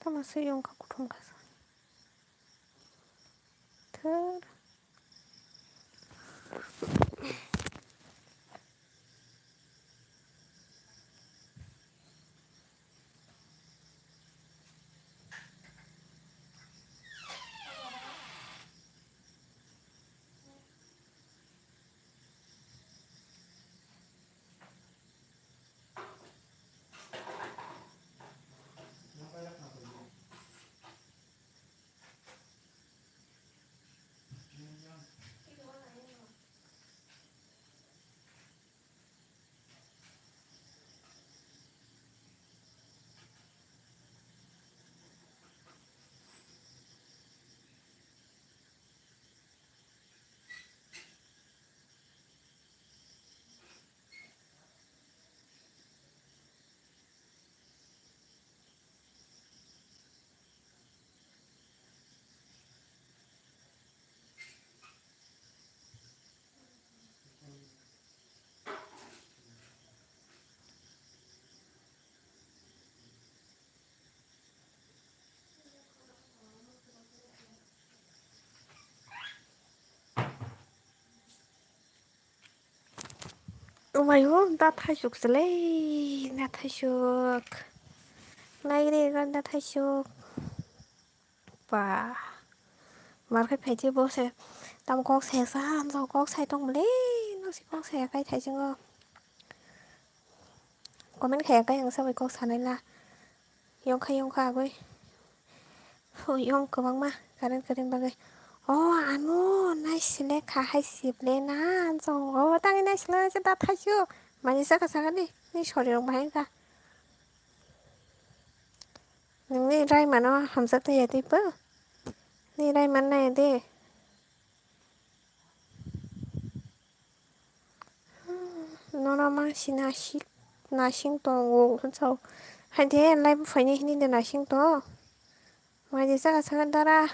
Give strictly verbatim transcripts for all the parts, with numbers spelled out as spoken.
Tamo se yongkha kuthum kha. Thar. Umayo, da thaisuk se le, da thaisuk. Nai re, da thaisuk. Ba. Mar khai phai je bo se. Tam kok se sa, hamsa kok sai tong le, no si kok se kai thai jeng o. Comment khai kai ang sa bai kok sanai la. Yongkha, yongkha agoi. Yong kwbangma current kwrwini bagwi. O ano naisile kha hai sible na jong o tangwi naisile se da thaisuk. Mani saka saka ni, ni sori rok bahai wngkha. Nini raimano hamjak twi ya twi po. Ni raiman nai de. Nono mangsi nasik, nasing tongo, hwnjao. Haide, live phaini hini de nasing tongo. Maide saka saka dara.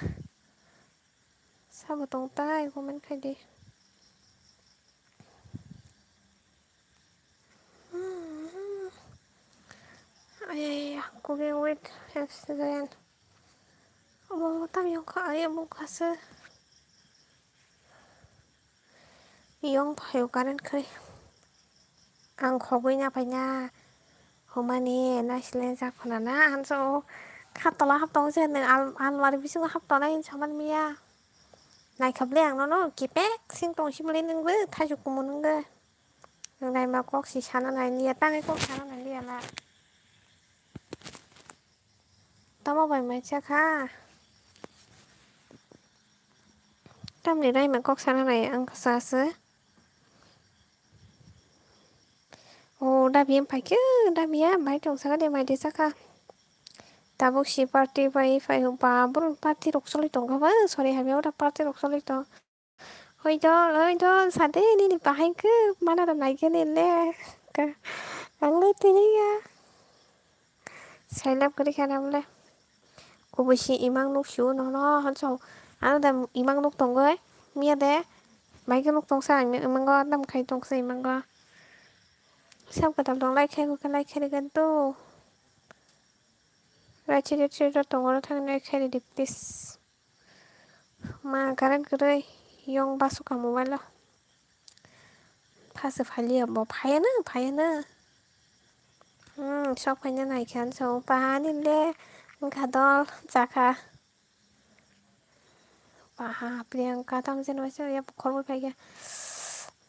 Sabo tong tai, comment khai di. Ayaya, cooking with accident. Omo tam yong kha, ai omo kha se. Yong phaio current khai. Ang khogwi na phaina. Humani naisile jak phana na hanso kha tola hap tong se nwng al-, almari bisingo hap tonai hinwi saman miya. Naikha ble ang nono kipek sing tong si bole nwngbo thaisuk kumun wngkha. Nwng naima kok si sana nai liya tangwi kok sana nai liya na. Tamo bai mai cha kha. Tamni raima kok sana nai ang kasa se. O dabi em paikhe dabi ya mai tong saka de mai de saka. Tabuk si party bai phai ba boro party rok choli tong kha ba sori hamya ora party rok choli tong. Hoi dol, hoi dol, sade nini bahai khe mana da nai khe ni le. Ang le tini ya. Sailap kwrwi kha na bole. Kubui si imang nuk sio nono hanso. Ano da imang nuk tongoi. Miya de. Bai khe nuk tongsa ang imango dam khai tongsa imango. Sab katal tong lai khai khe lai khai rigan to. Rai chiri chiri tongo thang lai khai ri dipis. Ma current kwrwi yong basu ka mobile o. Phase phaliya bo phayana phayana. Hmm, sok phaina naikha so pani le wngkha dol chakha. Paha Priyanka tam jeno se ya khorbo phaikha.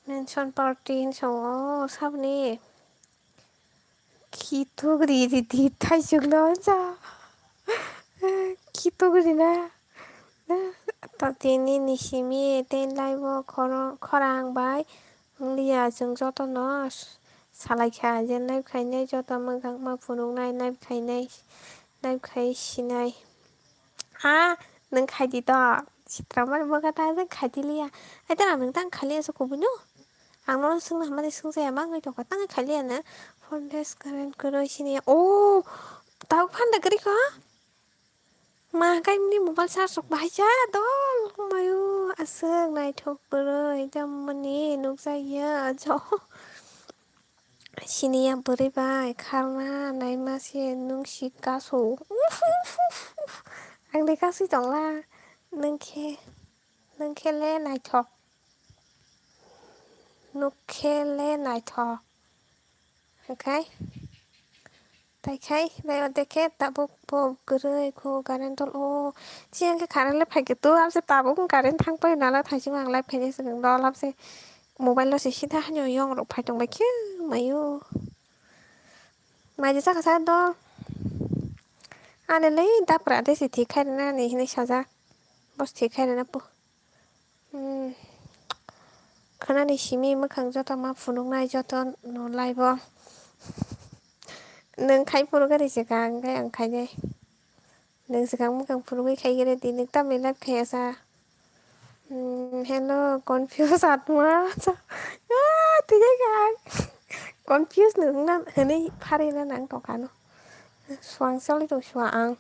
Mention party hinso o sabni. Khituk ri ri di thaisuk no ja. Khituk ri na. Tatini ni simi tei laibo khorang bai wngya chwng jotono salaikha je live khainai joto mwkhang ma phunuknai live khainai live khai sinai. A nwng khaidi to sitra mani bwkha ta nwng khaidi liya. Ai tara nwng tang khaliya se kubui no. Ang nono swngna hamani swngjaya ma wngwi tongkha tang khaliya no. Phone test current kwrwi sini o tabuk phanda kwrwi kha. Ma kaimni mobile charge rok bahai cha dol mayo aswk naithok kwrwi tamoni nukjakya jo. Siniya bwrwi bai kharna naima se nwng si kaso. Uf, uf, uf, Ang de kasui tongla. Nwng khe, nwng khe le naithok. Nwng khe le naithok. Hwnkhe? Tai khai, nai o dekhe tabuk bo kwrwi kho current dol o. Chiyang khe current le phaikhe to, amse tabuk current thang pai nala thaising ang live khainai swkang dol amse mobile no se sida hanyo yong rok phai tong bai khe mayo. Mai de chakha sa dol. Ani le dapra de se thik khai rwna ni hinui sajak. Bo se thik khai rwna po. Hmm. Khwnani simi mwkhang joto ma phunuknai joto no live o. Nwng khai phunukgani se ka hwnkhe ang khainai. Nwng swkang mwkhang phunugwi khaigwrwdi, nwng tamni live khaiya sa. Hmm, hello, confuse atma. Ah, tini ka ang. Confuse nwng na hwnwi pharina nang tongkha no. Suang choli tong suang ang.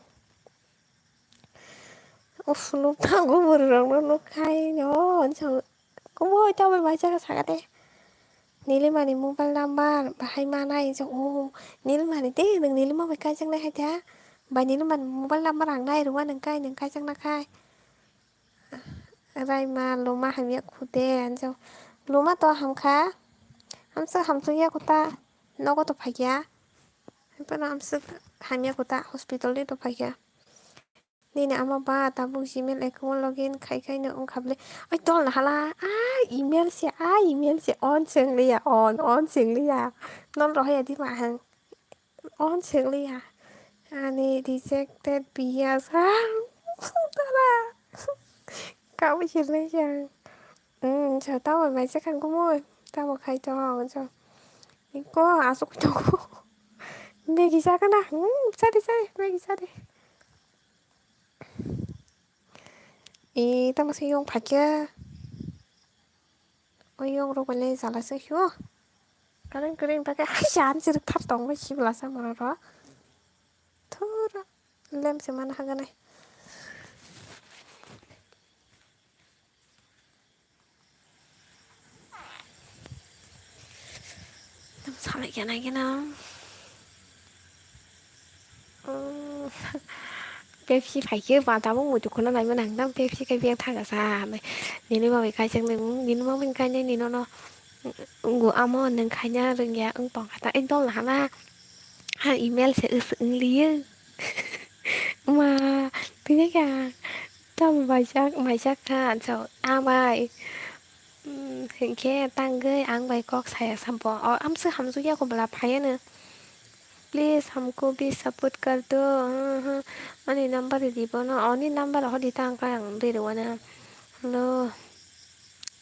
Uff, nuk thango bwrwi rokno nuk khai no, hwnsa. Kumo ita bai bai jaga saka de. Nilimani mobile number bahai manai jo, o, Nilimani de, nwng Nilima bai kaijaknai hai da. Bai Nilimani mobile number ang nai rwma nwng kai, nwng kaijakna khai. Raima loma hamya khude, anjo. Loma to hamkha. Hamsa hamsung ya kota. Nogo to phaiya. Haiphano amswk hamya kota hospital ni to phaikha. Nini ama ba tabuk Gmail account login khai khai no wngkha bwle. Oi tol na hala. Ah, email se, ah, email se on se wngliya, on, on se wngliya. Nol rohaya di ma hang. On se wngliya. Ani rejected biya sa. Tara. Kabo hirnai se ang. Hmm, so tamo bai se khang kumui. Tamo khai to, so. Iko asuk to. Maggie sa kana. Hmm, sadi, sadi, Maggie sadi. E, tamo se yong phakya. O yong rok bale jala se hiyo. Karen karen ta ke. Ai, jan sir thar tong bai sibla sa moro ro. Thura. Lem se mana haganai. Nang salai kena kena. Pepsi phaikhe ba tabuk muitu khuna naimani ang tamo Pepsi khe biyang thaga sa. Nini bagwi kaisa nini bagwi kainai nini no. Ngu amo nwng khaina rwngya wng tongkha ta ekdom nahana. Ha email se wng liyo. Ma tini kha tamo baijak maijak kha so ang bai. Hinkhe tangwi ang bai kok saya sampo. O amswk hamjak ya kho bwla phaiya no. Please humko bhi support kar do. Ani number di bono. Ani number ho di tang kha ang dui rwna. Hello.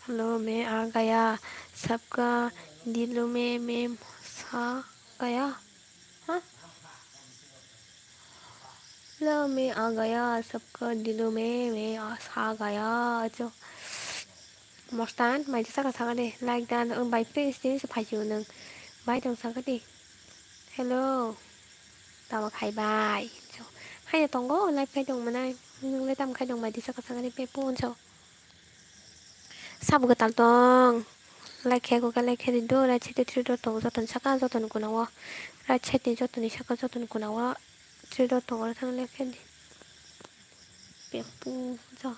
Hello, main aa gaya. Sabka dilo mein main sa gaya. Ha? Hello, main aa gaya. Sabka dilo mein main sa gaya. Acho. Mostan, mai saka saka de, like dan, um, bai please, please, phai chu nung. Bai tong saka de. Hello. Tamo khai bai. So, hai tongo, live khai tong manai. Nung le tam khai tong bai di saka saka de, pe pun so. Sabo kwtal tong. Like khai ko ka like khai di do, right side three dot tong, joton saka, joton kuna wo. Right side ni joton ni saka, joton kuna wo. Three dot tong, oro thang like khai di. Pepu ja.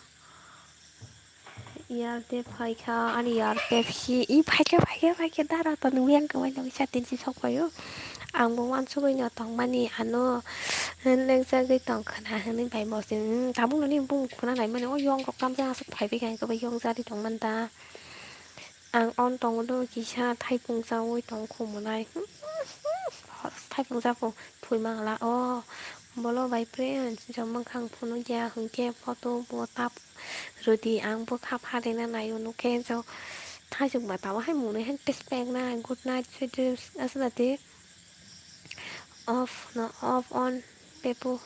Yar de phaikha, ani yar Pepsi. I phaikha, phaikha, phaikha, dara to nung yang kwbai nung sa tin si sok paio. Ang bo wansugwi no tongmani ano. Len jagwi tong khna hwnwi bai bo se. Hmm, tabuk noni bung khna nai mani. O yong kok tam jang asuk phaibai kha, kwbai yong jari tong man da. Ang on tongo do kisa thaipung chawi tong khumunai. Thaipung chapung phui mangla o. Bolo bai friends, jo mwkhang phunukya hwnkhe photo bo tap rwdi, ang bo tap harina naio nukhe jo. Thaisuk ba tamo hai mwnwi hai respect na, good night, sweet dreams, aswk na twi. Off no, off on, pepu.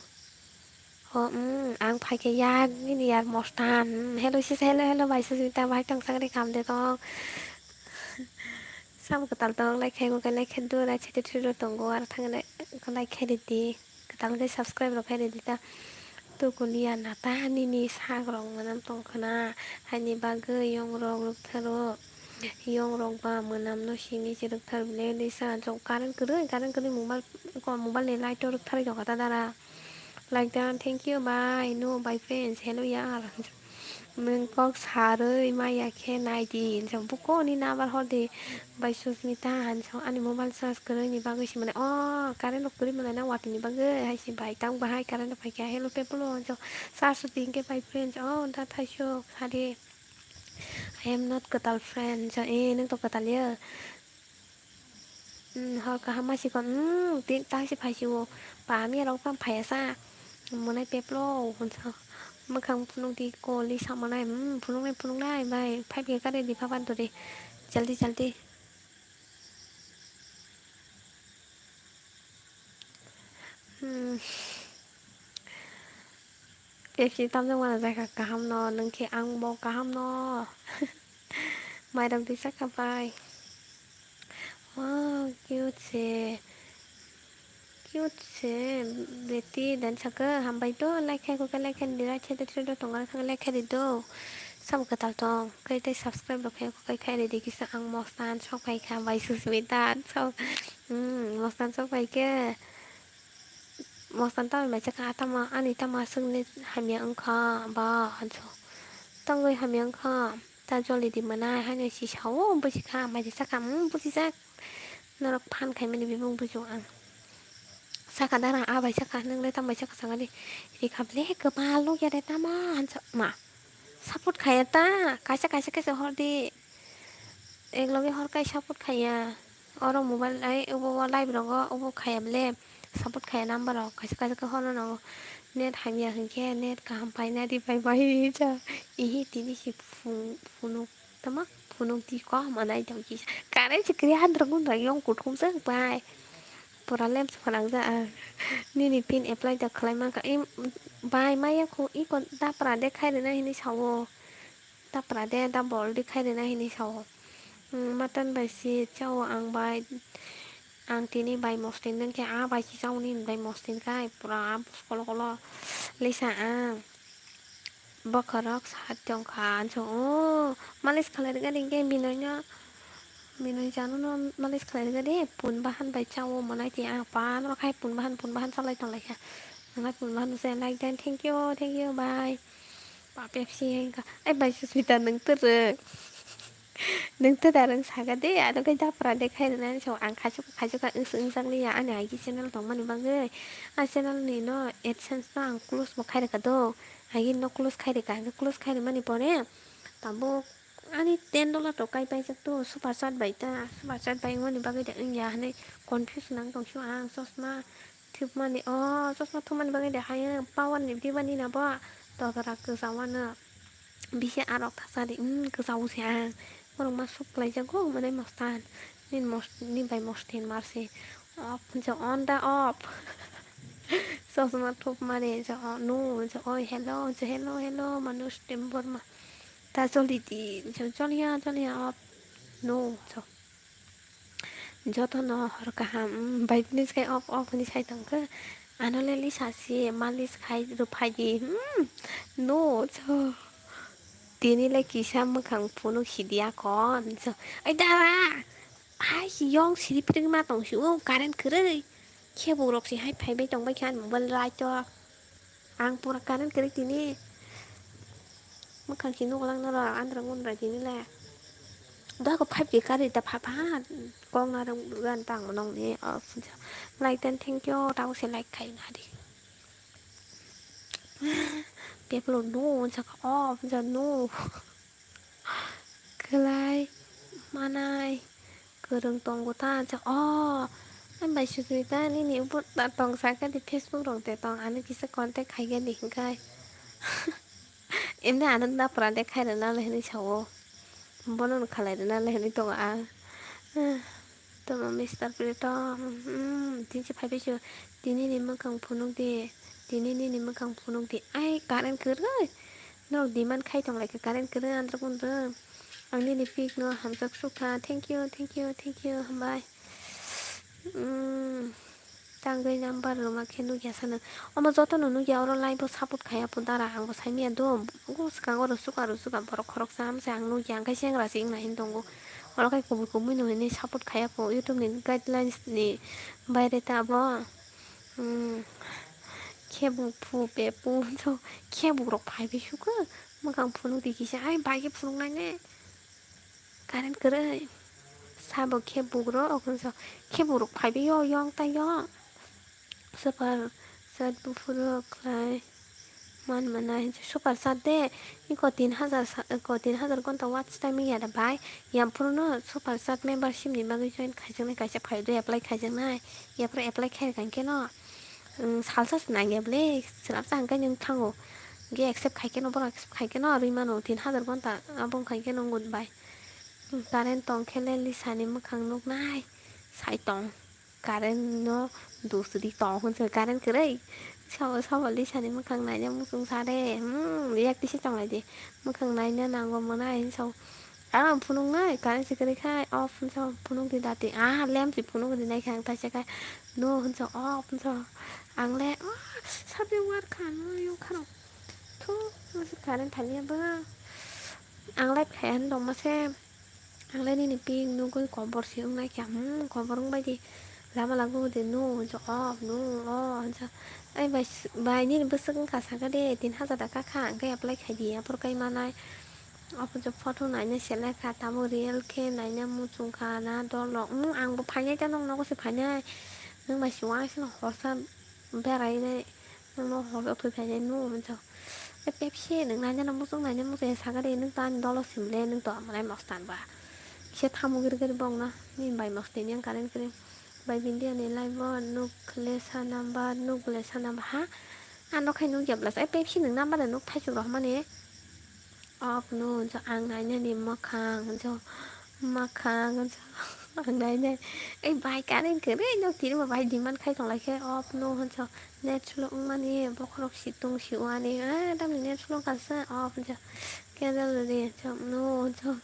Oh, mm, ang phaikhe yak nini yar mostan. Mm, hello sis, hello, hello, bai Susmita, bai tong sakni kam de tong. Sam kwtal tong, like khai, like khai, do, like khai, do, tongo, aro thang, like khai di, kwtal khe subscribe rok khai di ta. Tukuliya nata nini sak rok manam tong khna, haini bagwi yong rok rwktharo, yong rok ba manam no sini se rwkthar bile, lisa jok current kwrwi, current kwrwi mobile, mobile ni light o rwkthar jok ta dara. Like dan, thank you, bye. No, bye, friends. Hello, yaar. Nwng kok sarwi maya khe nai di. Hinsa buko ni number hor di. Bai Susmita, hinsa ani mobile charge kwrwi ni bagwi si mane. Oh, current rok kwrwi mane na watwi ni bagwi. Hai si bai, tang bahai current rok phai kha. Hello, people. Hinsa charge di hingke bai, friends. Oh, da thaisok, sadi. I am not kwtal, friend. Hinsa, eh, nwng to kwtal ya. Hmm, hor kaham ma sikon, hmm, ti-, tang si phai si o. Paham ya rok tang phai ya sa. Monai peplo, hwnsa. Mwkhang phunuk di ko, li sa monai, hmm, phunuk nai, phunuk nai, bai, phai phi kare di phaban to di. Jaldi, jaldi. Hmm. Pepsi tamjak mana jaga kaham no, nwng khe ang bo kaham no. Mairok di saka bai. Wow, cute se. Cute se, beti dan saka hambai do, like khai ko, like khai di, like khai di, like khai di do. Sabo kwtal tong, kai tai subscribe rok khai ko, kai khai di kisa ang mostan sok pai kha, bai Susmita sok. Hmm, mostan sok pai khe. Mostan tamo bai chakha, tamo ani tamo aswk ni hamya wngkha ba, hanso tangwi hamya wngkha, ta joli di mwnai haino si sao, buji kha, mai di sakha, hmm, buji jak, norok phan khai mani bibung buju ang. Sakha dara, a bai sakha, nwng le tamo bai sakha, sakha di, rikha ble kwbal nukya de tamo, hanso ma. Support khaiya ta, kaisa, kaisa, kaisa hor di. Ek loge hor kai support khaiya. Oro mobile ai, obo, obo live rogo, obo khaiya bole. Support khaiya number rok, kaisa, kaisa khe horno nango. Net hamya hinkhe, net kaham paina di bai bai cha. Ihi tini si phung-, phunuk tama, phunuk di kok manai tong kisa. Current si kri handra gundra yong kuthum se bai. Pura lem se phanang ja ang. Nini pin apply da khlai mankha. Im, bai maya khu iko dapra de khai rwna hinwi sao. Dapra de, double de khai rwna hinwi sao. Hmm, mutton bai si chao ang bai. Ang tini bai mostin nang khe a bai si chao nini bai mostin khai. Pura a kolo kolo lisa ang. Bokhorok sat tongkha, anso, o, malis khlai rwgadi hwnkhe Binoyno, Binoy chano no malis khlai rwgadi, pun bahan bai chao mwnai tei ang panrok hai pun bahan, pun bahan chalai tonglaikha. Ang pun bahan se like dan, thank you, thank you, bye. Ba Pepsi hai wngkha, ai bai Susmita nwng twrwk. Nwng ta darang saka de, ano khe dapra de khai rwnani so ang khaichuk khaichuk kha wngsu wngjakliya ani I G channel tongmani bagwi. A channel ni no AdSense no ang close bo khai rwkha do. Hai no close khai rwkha, hwnkhe close khai rwmani pore tabuk ani ten dollar rok kai paijak to super chat bai ta, super chat bai wngmani bagwi de wngya hinwi confuse nang tong sio ang chosma. Thupmani, o chosma thupmani bagwi de hai power ni dibani na bo dodora kwchawano bisi arok thasa di, um kwchao se ang borok ma sok khlai jago mane mostan ni mos-, ni bai mostin marse off je on da off. Chosma thupmani je o nu je oi hello je hello hello manush tim borma ta choli di je choliya choliya off nu jo. Jotono hor kaham, um, bai bini sai off off hinwi sai tongkhe. Ano le lisa si malis khai rwphai di. Hmm, no, so. Tini le kisa mwkhang phunuk sidiya kon. So, ai dara, hai yong siri pring ma tong si, o current kwrwi. Khe borok si hai phaibai tongbai kha ani mobile light o. Ang pura current kwrwi tini. Mwkhang si nugo lang norok andra ngundra tini le. Dogo five G kari da pha pha. Kok narwk gan tang nong ni. Oh, like dan thank you. Tabo se like khai na di. Peplo no, jaka off, ja no. Kwlai manai kwrwng tongo ta, ja, o, ang bai Susmita nini bo ta tong saka di Facebook rok de tong, ano kisa contact khai gani hinkai. Emni ano dapra de khai rwna le hinwi sao. Bono no khalai rwna le hinwi tongo ang. Tamo Mister Pritom, hmm, tini se phai phai sio, tini ni mwkhang phunuk di, tini nini mwkhang phunuk di, ai current kwrwi, norok demand khai tong lai kha current kwrwi androk undrok, ang nini pic no hamjak sukha, thank you, thank you, thank you, hambai. Hmm, tangwi number rwma khe nukya sano, omo joto no nukya oro live o support khaiya pho dara, ang bo saimanya do, swkango rwsukha rwsukha borok khoroksa hamse ang nukya, ang khe sengra se wngna hini tongo. Oro khe kubui kubui no hwnwi support khaiya pho, YouTube ni guidelines ni baire ta abo. Hmm. Khebuk phu, bebuk, so, khebuk rok phai bai sukha. Mwkhang phunuk di kisa, ai, bai khe phunuk nai ne. Current kwrwi. Sabo khebuk rok, okon so, khebuk rok phai bai yo, yong ta yo. Super chat buphuru khlai man manai, super chat de. Iko tin hajar sa-, iko tin hajar gonta watch time ya da bai. Yam phuru no super chat membership ni bagwi join khaijaknai kaisa phai do apply khaijaknai. Yaphuru apply khai khankhe no. Wng, salsa se nangya ble, swrapsa hwnkhe nwng thango. Ge accept khaikhe no, borok accept khaikhe no, rwi mano tin hajar gonta, abo wngkha khe no good bye. Wng, current tongkhe le Lisa ni mwkhang nuknai, sai tong. Current no dusri tong hwnse, current kwrwi. Sabo, sabo Lisa ni mwkhang naina muchung sa de, hmm, yak tisi tong lai di. Mwkhang naina nango mwnai hinwi sao. Ah, phunuknai, current se kwrwi khai, off hwnsa phunuk di dati. Ah, lem se phunuk di nai khe ang taisa khai. No hwnsa, off hwnsa. Ang le, ah, sabi war kha, no yung kha rok. Thu, no se current thani abo. Ang light khai ang tongma se. Ang le nini pik nugui kobor se wngnai khe, hmm, kobor wngbai di. Lama lagu de no hwnsa, off, no, off hwnsa. Ai bai, bai nini bwswk wngkha sakha de, tin hajar taka kha, ang khe apply khai di, aphuru kai manai. Obo je photo naina selai kha, tamo real khe naina muchung kha na dolok. Nwng ang bo phainai ta, nwng nogo se phainai. Nwng bai se uansukno horsa berainai, nwngno horsa thwi phainai, nwng hwnsa. E Pepsi, nwng naina no muchung, naina muchung ya sakha de, nwng to ani dolo sim le, nwng to amonai mostan ba. Kisa tamo giri giri bong na, nini bai mostan yang current kwrwi. Bai bindi ani live o nuk le sa number, nuk le sa number ha. Ano khai nuk ya bwlasa. E Pepsi nwng number da nuk thaichuk rohmani. Off no hwnsa ang nainani mwkhang hwnsa mwkhang hwnsa ang nainai. Ei bai current kwrwi no tini bo bai demand khai tong lai khe off no hwnsa net slow wngmani bokhorok si tong si wani ah tamni net slow kasa off hwnsa candle ri hwnsa no hwnsa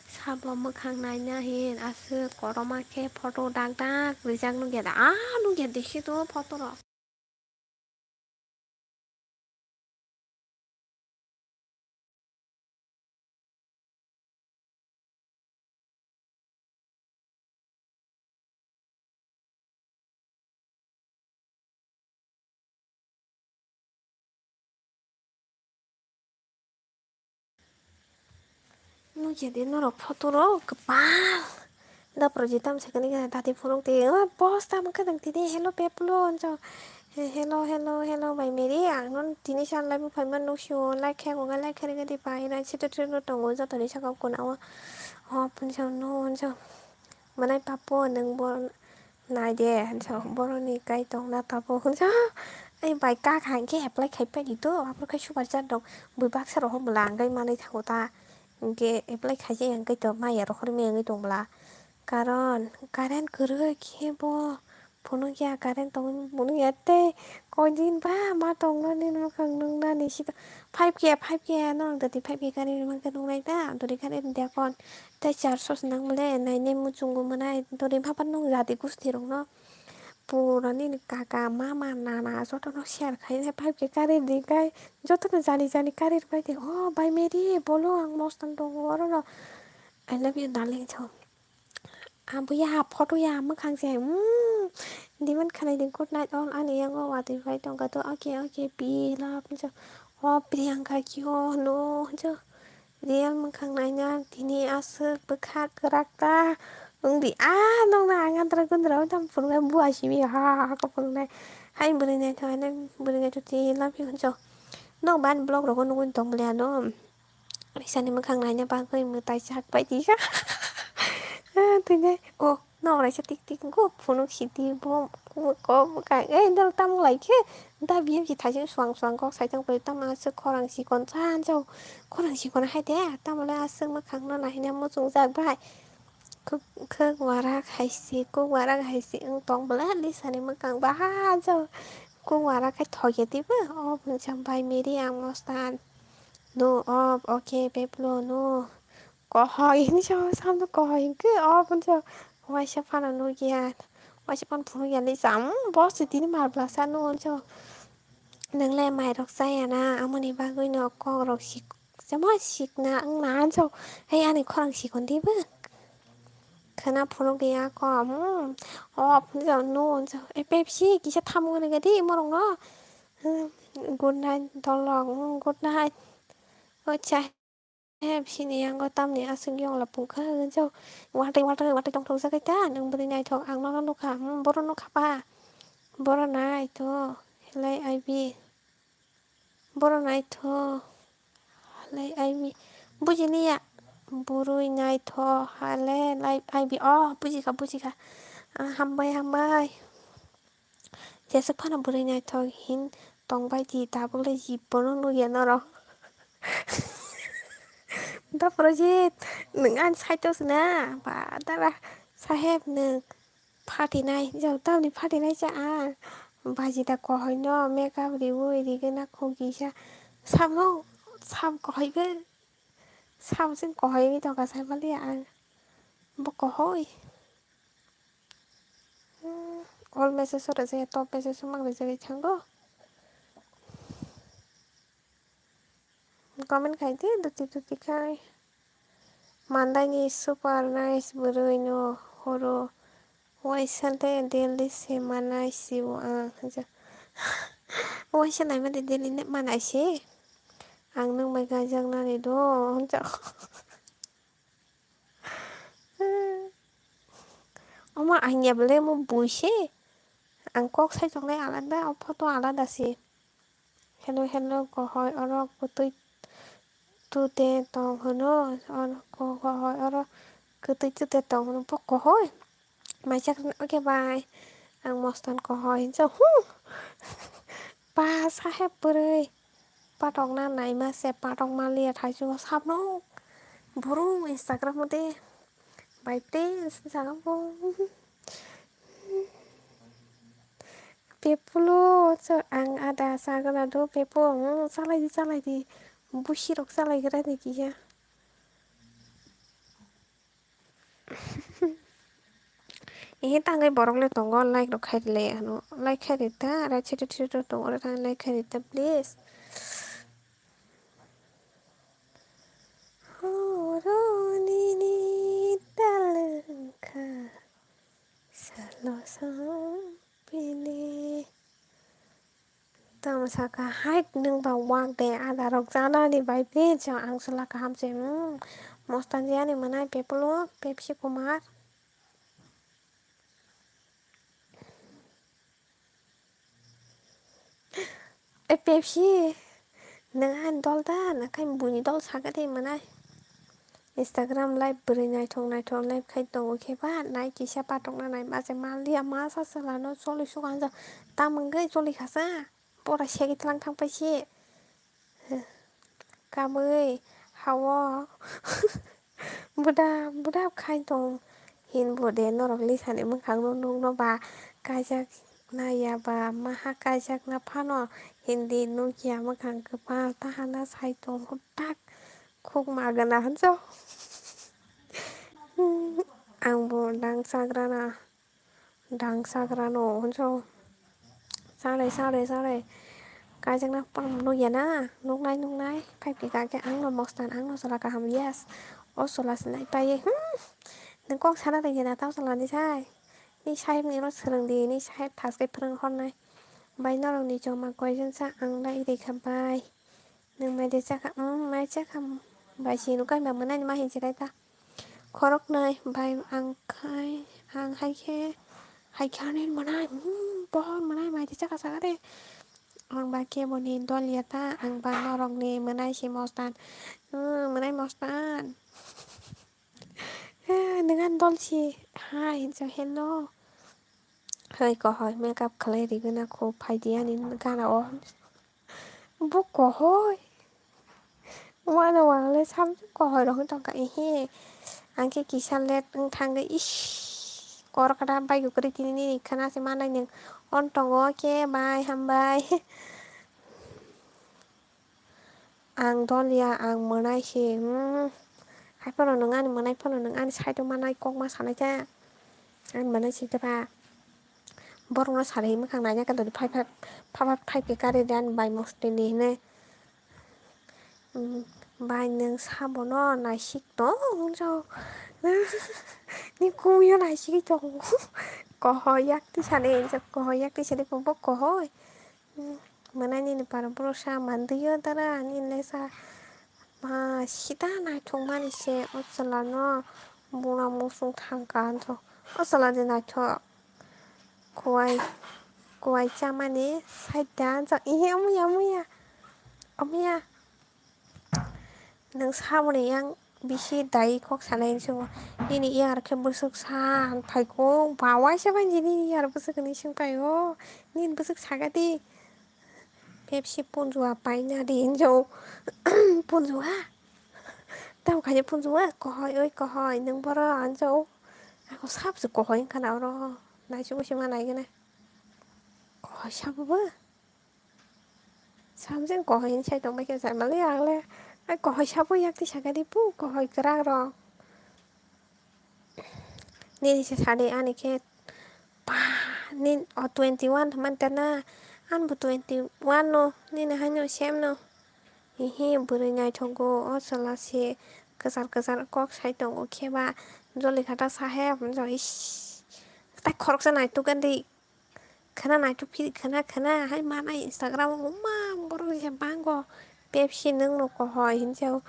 sabo mwkhang naina hin aswk kotorma khe photo dak dak rijak nukya da ah nukya desi to photo rok. Nukya di norok photo rok kwbang. Dapra jita msakani gana dati phunuk di. O bosta mokhe nang tini hello peplo anjo. He-, hello, hello, hello, bai Mary. Ang non tini san live phai man nuk sio, like khe gonga, like khe ringa di pai na sita trip no tongo joto ni saka kuna o. O punjo no anjo. Manai papo nang bo. Nai de, hwnsa boroni kai tongna tabuk, hwnsa. Ai bai kak hangke apply khai pai di to, aphuru khai super chat rok bui baksa rok hom bwla ang kai manwi thango ta. Hingke apply khai je ang kai to maya rok hormai wngwi tong bwla. Karon current kwrwi khe bo phunukya, current tongwi phunukya tei koi din ba ma tongmani mwkhang nuknani sita. Five K, five K no ang tati five K kari rwmang khe nuknai ta, dori kari diakon. Tei charso se nang bole, nainai muchungo mwnai, dori phapar nung jati gusti rokno. Pura nini kaka, mama, nana, jotono share khai, five K kari di khai, jotono jani jani kari rwbai di. Oh, bai Mary, bolo ang mostan tongo, orono. I love you, darling, so. Abuya, photo ya, mwkhang se, mm, diman khanai di, good night all, ani yango watwi bai tongkha to, okay, okay, be love, so. Oh, Priyanka, kyo, no, so. Real mwkhang naina tini aswk bwkha kwrak ta wng di. Ah, nokna ang andra gundra o tamo phunuknai bua simi ha ha ha khe phunuknai. Hai bwrwi naithok, hai bwrwi naithok tini love you hwnso. Nok ban vlog rogo nugwi tong bwlai ano. Isani mwkhang naina bagwi mwtai sak pai di. Ah, tini o. Nok raisa tik tik wngkha, phunuk sidi bo kok bwkha, ei dal tamung lai khe, da biyem si thaising suang suang kok saitang pai tamo aswk khorang sikon sa hanjao, khorang sikon hai de, tamo le aswk mwkhang no naina muchung jak bai. Khuk, khuk warak hai se, kuk warak hai se wng tong bwla Lisa ni mwkhang ba hanjao, kuk warak khai thok ya tei bo, o bwsang bai Mary ang mostan. No, o, okay, Pablo, no. Kohoi hinwi sao, samno kohoi hinkhe, o, phunsa waisa phano nukya, waisa phano phunukya le cham, bo se tini mal bwlasa nukgo hinso. Nwng le mairok chaya na, amoni bagwi no kokrok sik, chama sikna wngna hinso. Hai ani khorang sikon dibo. Khwna phunuk ya kom, hmm, o, phunsa nukgo hinso. E, Pepsi kisa thamung rwgadi morokno. Good night, dolok. Good night. O cha. He, bini yango tamni aswk yongla pungkha, jao. Watwi, watwi, watwi tongthok jagai ta, nwng bwrwi naithok, ang nono nukha, hmm, boro nukha pa. Boro naithok, lai aibi. Boro naithok, lai aibi. Bujiliya, bwrwi naithok, hale, lai aibi. Oh, bujikha, bujikha. Ah, hambai, hambai. Jeswk phano bwrwi naithok hin tongbai di, tabukle jibbono nukya norok. Da Projit, nwng ani side o sina, ba dara saheb nwng phatinai, jao tamni phatinai cha ang. Baji da kohoino makeup riui rigena khukisa. Samno, sam kohoibo, samsing kohoiwi tongkha saimaliya ang. Bo kohoi. Hmm, all message o rwjak ya, top message o mang rwjagwi thango. Comment khai di, duti duti khai. Mandaini super nice bwrwi no horo. Waisa le daily se manai sio ang. Waisa naima de daily ne manai se. Ang nwng bai gajak nani do, hwnjak. Omo ang ya bele mo bui se. Ang kok sai tongnai alada, o photo alada se. Hello, hello, kohoi oro kwtwi tute tong hwno, oro kohoi oro kwtwi tute tong hwno, bo kohoi. Maisa khna, okay, bye. Ang mostan kohoi hinsa, hu. Ba, saheb bwrwi. Patokna naima se, patokma liya thaichungo sabno. Boro Instagram o de. Bye, please, jaga bo. Pepulo, so ang ada sagana do, pepo, hmm, salai di, salai di. Busi rok salai gra ni kiya. Ehe tangwi borok le tongo, like rok khai rwlai ano. Like khai rita, right side o thwi rok tongo, oro thang like khai rita, please. Horo nini talwng kha, salo song pili. Tamo saka, "Hai, nwng ba wak de, ada rok janani bai bini chwng ang chwla kaham se, hmm." Mostan jani mwnai Pepolo, Pepsi Kumar. E Pepsi, nwng ani dol da, nakhai buini dol saka de mwnai. Instagram live bwrwi naithok naithok live khai tongo khe ba, nai kisa patokna nai ma se mal dia ma sa chwla no choli suka hwnjak. Tamo wngwi choli kha sa, pora segwi tlang thang pai se. Kamwi hao. Buda, buda khai tong. Hin bo de norok lisani mwkhang no nukno ba kaijak na ya ba maha kaijak na phano hindi nukya mwkhang kwpal tahana sai tong hwtak khuk magana hwnso. Ang bo dang chagra na, dang chagra no hwnso. Salai, salai, salai. Kaijakna pam nukya na? Nuknai, nuknai. Phai phika khe ang no mostan, ang no chwla kaham, yes. O chwla se nai pai ye. Hmm. Nwng kok sana rwngya na tamo chwla ni sai? Ni sahib ni ro swrwng di, ni sahib thas khe phwrwng hornai. Bai norok ni joma koijon sa ang lai rikha bai. Nwng mai de chakha, hmm, mai chakha. Bai si nukha ma mwnai ma hin chirai ta. Khoroknwi bai ang khai, ang hai khe, hai khe ani mwnai, hmm, pohor mwnai mai de chakha saka de. Ang ba khe boni dol ya ta, ang ba norok ni mwnai si mostan. Hmm, mwnai mostan. Eh, nwng ani dol si. Hai, hinsa hello. Hai, kohoi, makeup khlai rigwna kho, phai di ani gana o. Bo kohoi. Wano wale samsung kohoi rok tongkha, ehe. Ang khe kisa late wng thangwi, ish. Kor kada bai kwrwi tini nini khana se manai nwng. On tongo khe bai hambai. Ang dol ya, ang mwnai se, hmm. Hai phano nwng ani mwnai phano nwng ani side o manai kok ma sanai khe. Ani mwnai se khe ba. Borok no salai mwkhang naina khe dodi phai phai, pha pha phai khe kari de ani bai mosto ni hinwi. Hmm, bai nwng sabo no naisik tong hwnjak. Ni kumui o naisik tong. Kohoi yak twi sani, kohoi yak twi sani bo kohoi. Hmm. Mwnai nini para boro sa mandwio dara, nini le sa ma sita naithok mani se o chwla no buna muchung thang ka anjo. O chwla de naithok kuai, kuai chamani side da anjo. Ihe omoya, omoya, omoya. Nwng saboni yang bisi dai kok sanai hinwi swngo. Nini yar khe bwswk sa phaikuk, ba waisa bai nini yar bwswk hinwi swng phaio. Nini bwswk saka di. Pepsi punjua paina di hinjo. Punjua. Tamo khaina punjua, kohoi oi kohoi, nwng boro anjo. Ako sabse kohoi wngkha na oro. Naisingwi se ma nai gana. Kohoi sabo ba. Samjeng kohoi hinwi sai tongbai khe jai mali ang le. Ai kohoi sabo yakti saka di pu, kohoi kwrak rok. Nini se sadi ani khe pa, nin o twenty one hwnmani tana, anbo twenty one no, nini haino same no. Hihi bwrwi naithogo o chwla se kwchar kwchar kok sai tongo khe ba, joli khata sahe hwnjao ish. Tai khoroksa naituk gandhi. Khwna naituk phiri khwna khwna hai manai Instagram o uma borok risa bango Pepsi nwng no kohoi hinjao.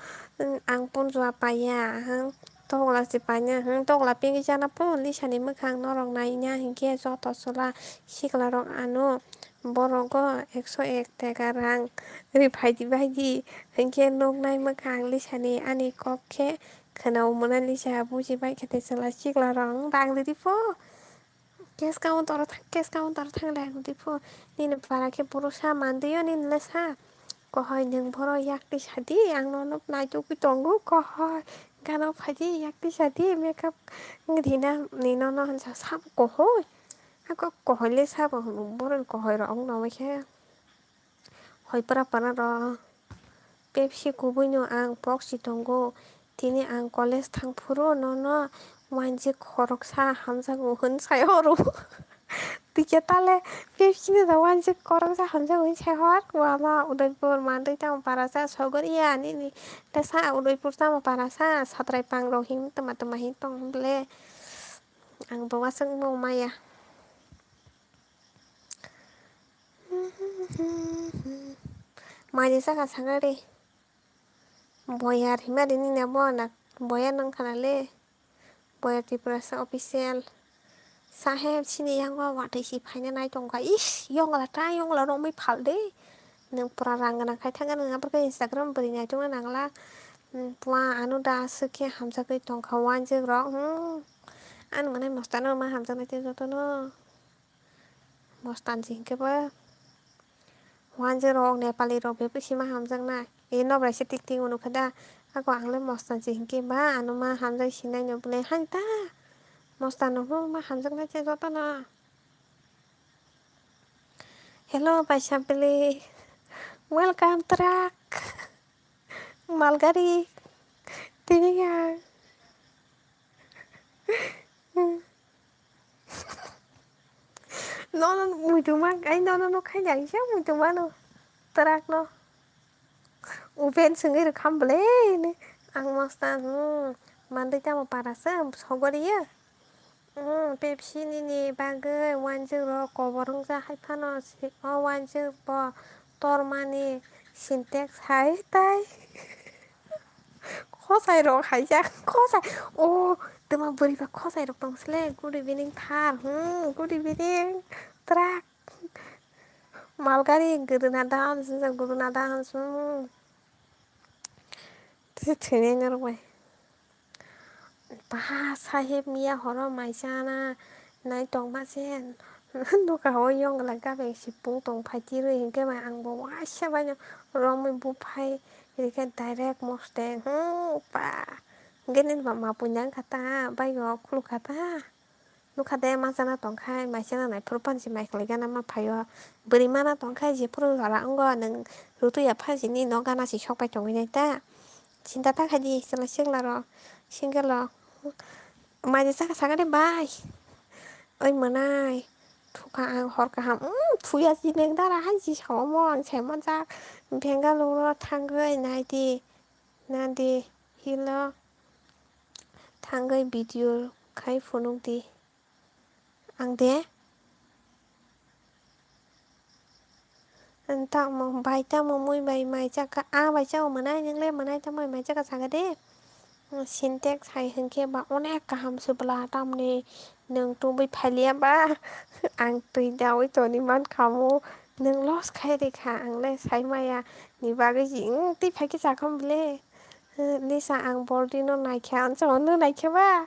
Ang punjua paiya hang tokla se paina hang tokla pingwi chana po lisani mwkhang norok naina hinkhe joto chwla sikla rok ano borogo ekso ek taka rang ri phaidi baidi hinkhe nuknai mwkhang lisani ani kok khe khwna o mwnai lisa buji baikha tei chwla sikla rok rang ridi po. Cash counter o thang, cash counter o thang le ang di pho. Nini para khe boro sa mandwio nini le sa. Kohoi nwng boro yakti sadi, ang nono naitugwi tongo, kohoi. Gana phaidi yakti sadi, makeup wngwi rina ni nono hinsa sabo kohoi. Ako kohoi le sabo hwnwi boro ni kohoi rok wngno khe. Hoi pora pora rw. Pepsi kubui no ang pok si tongo. Tini ang college thang phuru nono wanjik khoroksa hamjago hwn sai horo. Tike tale Pepsi no da wanjik khoroksa hamjago hwn sai hor. Wama Udaipur mandwi tamo para sa sogor ya nini. Tesa Udaipur tamo para sa satrai pang rok him tama tama hin tong ble. Ang bo waswk bo maya. Maidi saka saka ri. Boyar hima rini na bo na. Boyar nang khana le. Boyar Tripura sa official. Sahe sini yang wa watwi si phaina nai tongkha. Ish, yongla ta yongla romwi phal de. Nwng pura rang gwnang khai thangkha nwng aphuru khe Instagram bwrwi nai tongna nangla. Pua ano da aswk khe hamjagwi tongkha wanjwk rok. Hmm. Ani mwnai mosta no ma hamjaknai tei jotono. Mostan se hinkhe bo wanjwk rok Nepali rok bebak sima hamjaknai. E nokrai se tik tik nukha da. Ako ang le mostan se hinkhe ba ano ma hamjak sinai no bwle hani ta. Mostan no ma hamjaknai se jotono. Hello baisa bwle. Welcome truck. Malgari. Tini ang. Nono muituma, ai nono no khaina kisa muituma no. Truck no. Uben sengwi rwkham bwle ne. Ang mostan, hmm, mandwi tamo para se sogori ya. Hmm, Pepsi nini bagwi wanjwk rok kobor wngja hai phano si o wanjwk bo tormani Sintex hai tai. Khosai rok haijak, khosai. O, twma bwrwi ba khosai rok tong sile. Good evening thar. Hmm, good evening. Truck. Malgari guru na dan, guru na dan. Hmm. Twi thwinai norok bai. Ba saheb miya horo mai chana nai tongma se. Nuka o yongla gabeng sipung tong phai tirwi hinkhe bai ang bo waisa baino romwi buphai rikhe direct mostan. Hmm, ba. Hinkhe nini ba mapui nang kha ta, bike o khuluk kha ta. Nukha de ma chana tongkhai, mai chana nai phuru panchi mai khlai gana ma phaio. Bwrwi mana tongkhai jephuru jora wngo nwng rutui ya phajini no gana si sokpai tongwi nai ta. Chinta ta khaidi chwla sikla rok, single rok. Mai de chakha sakani bai. Oi mwnai. Thukha ang hor kaham. Mm, thuya si neng dara hai si sao mo ang sai manjak. Bangalore o thangwi nai di. Nadi hilo thangwi video khai phunuk di. Ang de? Tamo bai tamo mui bai mai chakha, a bai chao mwnai, nwng le mwnai tamo mai chakha saka de. Sintex hai hwnkhe ba onek kaham se bwla, tamni nwng tubui phailiya ba ang twi daui toni mankha mo, nwng loss khai rikha, ang le sai maya ni bagwi si, hmm, twi phaikhe chakha bwle. Lisa, ang Baldi no naikha, ang chama no naikha ba?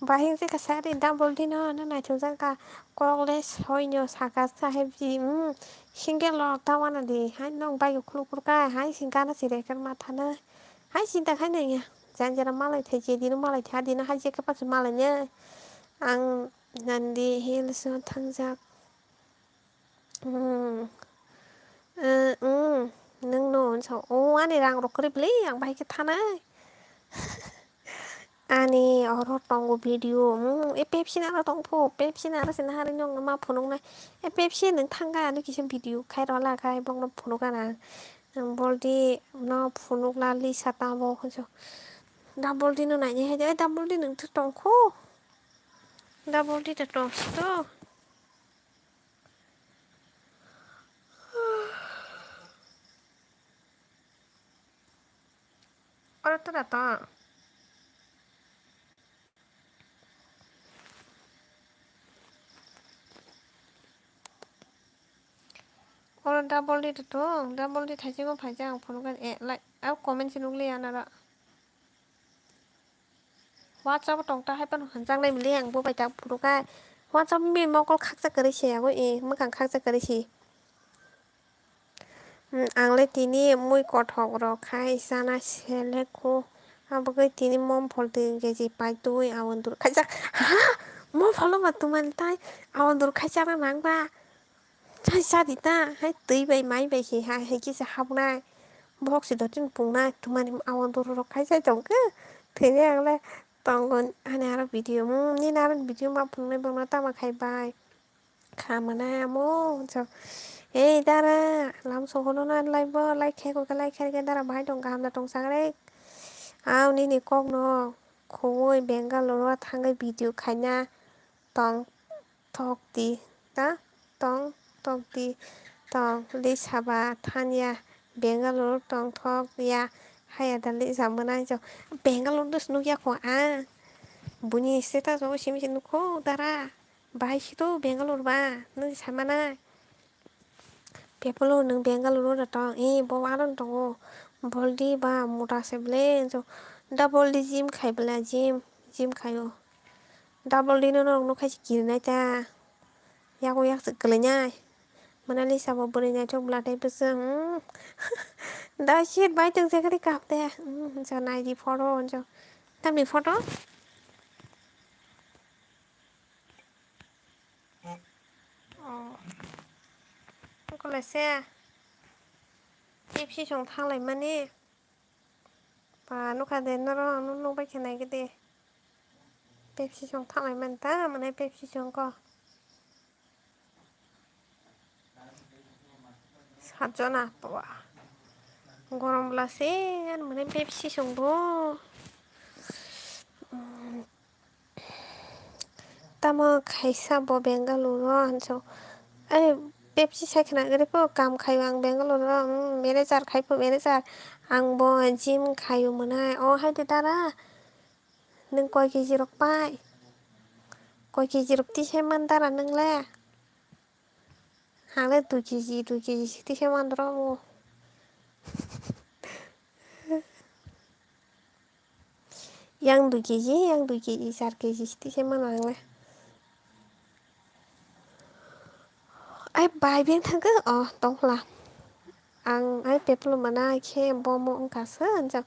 Bahing se kasa ri da Baldi no, no naithok jang ka, kok le soi no saka sa he biji, hmm, single rok ta wana di, hai nong bai khuluk khuluk ka, hai sing gana si reker ma thana, hai sinta khai nang ya, jan jera malai thai je dino malai thai dino hai je kapa se malai ne, ang Nandi Hills no thangjak. Hmm. Eh, hmm. Nwng no, so, o, ani rang rok kwrwi bwle, ang bahai khe thanai. Ani oro tongo video, hmm, e Pepsi naro tongpho, Pepsi naro se nahari nwng ma phunuknai. E Pepsi nwng thangkha, ani kisa video khai rwla khai, bokno phunukha na. Ang Baldi no phunukla Lisa tamo, so. Da Baldi no naini hai de, e da Baldi nwng tongkho. Da Baldi da tongsi to. Oro to da to. Oro da Baldi da to, da Baldi thaising o phaijak ang phunukha, e, like, a comment se nukliya nara. WhatsApp o tongta hai phano hwnjaknai mili ang bo bai tak phunukha. WhatsApp ni mokol khaksa kwrwi se yago e, mwkhang khaksa kwrwi se. Hmm, ang le tini mui kothok rok khai chana selek kho. Abagwi tini mom phol twi K G pai twi aboni duro khaijak. Ha? Mom phol no ba twmani tai aboni duro khai chana nang ba? Chai cha di ta, hai twi bai mai bai se hai, hai kisa habnai. Bohok se dottin pungnai, tumani awan doro rok khai chai tong khe. Thwini ang le tongo ani aro video, hmm, nini aro video ma phungnai bongno tama khai bai. Kha mwnai amo, so. Ei dara, lam sohono na lai bo, lai khe ko khe, lai khe khe dara bahai tong kaham da tong sak rek. Aw nini kok no khowoi Bangalore o thangwi video khaina. Tong thok di, ta? Tong thok di, tong Lisa ba thanya Bangalore tong thok ya, haya da Lisa mwnai jo Bangalore dos nukya kho ang. Buni status o simi se nukho dara, bahai si to Bangalore ba, nung samana. Pepolo nwng Bangalore da tong, e bo aron tongo, Baldi ba mota se ble, jo da Baldi gym khai bla, gym, gym khaio. Da Baldi no norok nukha se kirinai ta. Yago yak se kwlainai. Mona Lisa bo bwrwi naithok bwla tei bwswk, hmm. Da shit bai tong se kari kap de. Hmm, jo nai di photo, jo. Tamni photo? Oh. Kole se. Pepsi song thanglai mani. Pa nukha de noro, ano nukbai khe nai khe de. Pepsi song thanglai mani ta, mane Pepsi song ko. Satjona, ba. Gorom bwla se, ano mane Pepsi song bo. Tamo khaisa bo Bangalore o, hanso, "Ai, Pepsi sai khna gari po, kam khaio ang Bangalore o, hmm, manager khai po, manager. Ang bo gym khaio mwnai." O hai de dara, nwng koi K G rok pai? Koi K G rok tisai man dara nwng le? Ang le dui K G, dui K G siti se mandro mo. Yang dui K G, yang dui K G, char K G siti se mano ang le. Ai bai beng thangkhe, oh, tongla. Ang ai peplo mana khe bomo wngkha se, jang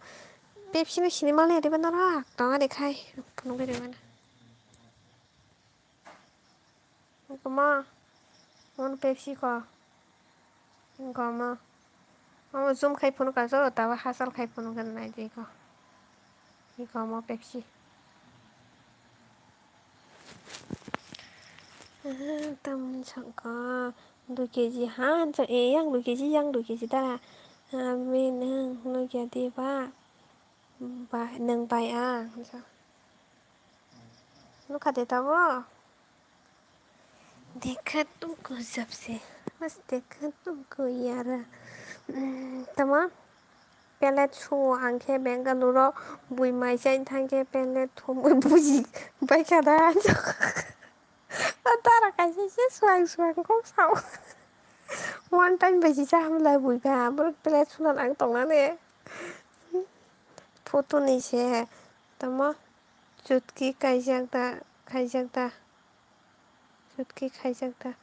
Pepsi no sini mali adiba norok, tong ade khai, phunuk ade mana. Goma, mon Pepsi ko. Goma. Omo zoom khai phunuk ka jo, tawa hasal khai phunuk ka nai de ko. Goma Pepsi. Tam sangka dui K G han sa e yang dui K G yang dui K G ta. Ami nang lu jadi ba. Ba, nwng bai ang, hwnsa. Nukha de tabuk? Dekha tu gajab se. Bas dekha tongko yara. Tama pelet suo ang khe Bengaluru o bui mai chaini thang khe pelet thumui buji bai kha da. Dara kaisa se suang suang kok sao. One time bai si cha hamlai bui kha. Abo pelet sunan ang tongnani. Photo ni se tamo chutki kaijak da, kaijak da. Chutki khaijak da.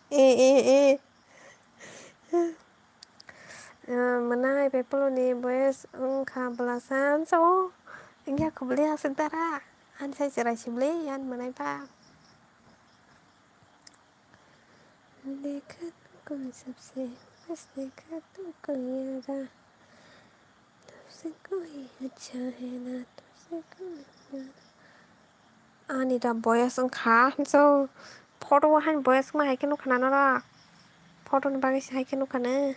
E, e, e. Ah, mwnai bepolo ni boyes wngkha bwlasa, so wngya kubli aswk dara. Ani sai chwrai sibli ani mwnai ba. Dekha tu koi sabse, bas dekha tu koi yara. Tujse koi acha hai na, tujse koi na. Ani da boyes wngkha, so photo o haino boyes wngma hai khe nukha na noro. Photo ni bagwi se hai khe nukha na.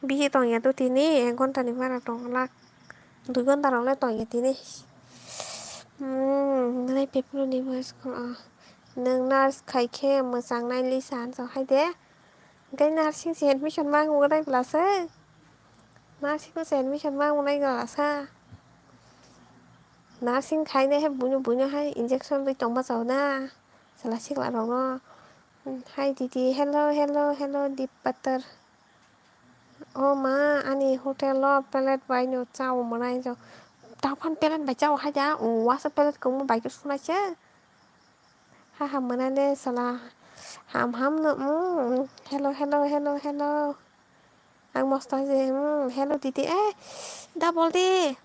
Bihi tongya do tini, ek ghonta ni bara tong lak. Dui ghonta rok le tongya tini. Hmm, nai bepolo ni boyes wngkha, ah. Nwng nurse khai khe mwchang nai Lisa hinwi hai de. Hwnkhe nursing se admission ma wngwi nai bwlasa. Nursing se admission ma wngwi nai bwlasa. Nursing khainai hai buino, buino hai injection rwi tongma chao na. Chwla sikla rokno. Hai didi, hello, hello, hello, dip patar. O ma, ani hotel o plate bai no chao mwnai jo. Taphano plate bai chao hai da. Uasa plate kwbangma bai khe sunai se. Ha ha mwnai le chwla. Ham ham no, mm. Hello, hello, hello, hello. Ang mosta je, mm, hello didi. Eh, da bol di.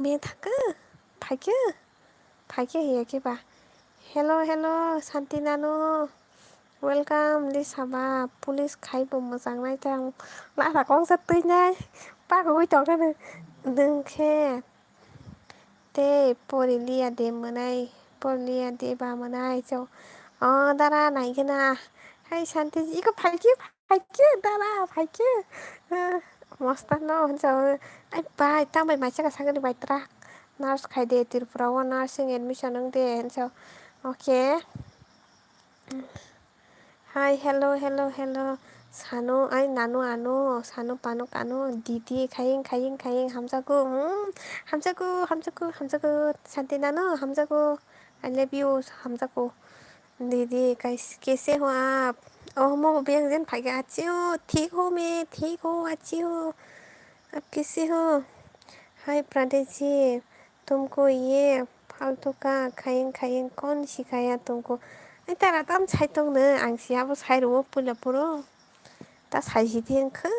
Bini thangkhe, phaikhe, phaikhe hiya khe ba. Hello, hello, Santi nanu. Welcome, Lisa ba. Police khai bo mwchang nai tang. Lara kongsa twi nai. Pagwi tong khe nwng khe. Tei pori liya de mwnai. Pori liya de ba mwnai. Chao. O dara nai khe na. Hai Santi, iko phaikhe. Phaikhe, dara, phaikhe. Ah, mosta no, hinsa, ai, bai, tang bai, mai chaka sagani bai, tra. Nurse khai de, Tripura o nursing admission wng de, hinsa. Okay. Hi, hello, hello, hello. Sanu, ai, nanu, anu, sanu, panu, kanu, didi, khaying, khaying, khaying, hamjago, hmm, hamjago, hamjago, hamjago, Santi nanu, hamjago. I love you, hamjago. Didi, kais-, kaise ho aap? Oh, mo biyang jen phaikha, achhe ho, thik ho main, thik ho, achhe ho. Aap kaise ho? Hi, Pradesh ji, tumko ye faltu ka khayeng khayeng kaun sikhaya tumko? Ai, tara tam sai tong no, ang siya bo sai rwo puila puro. Ta sai si di wngkha.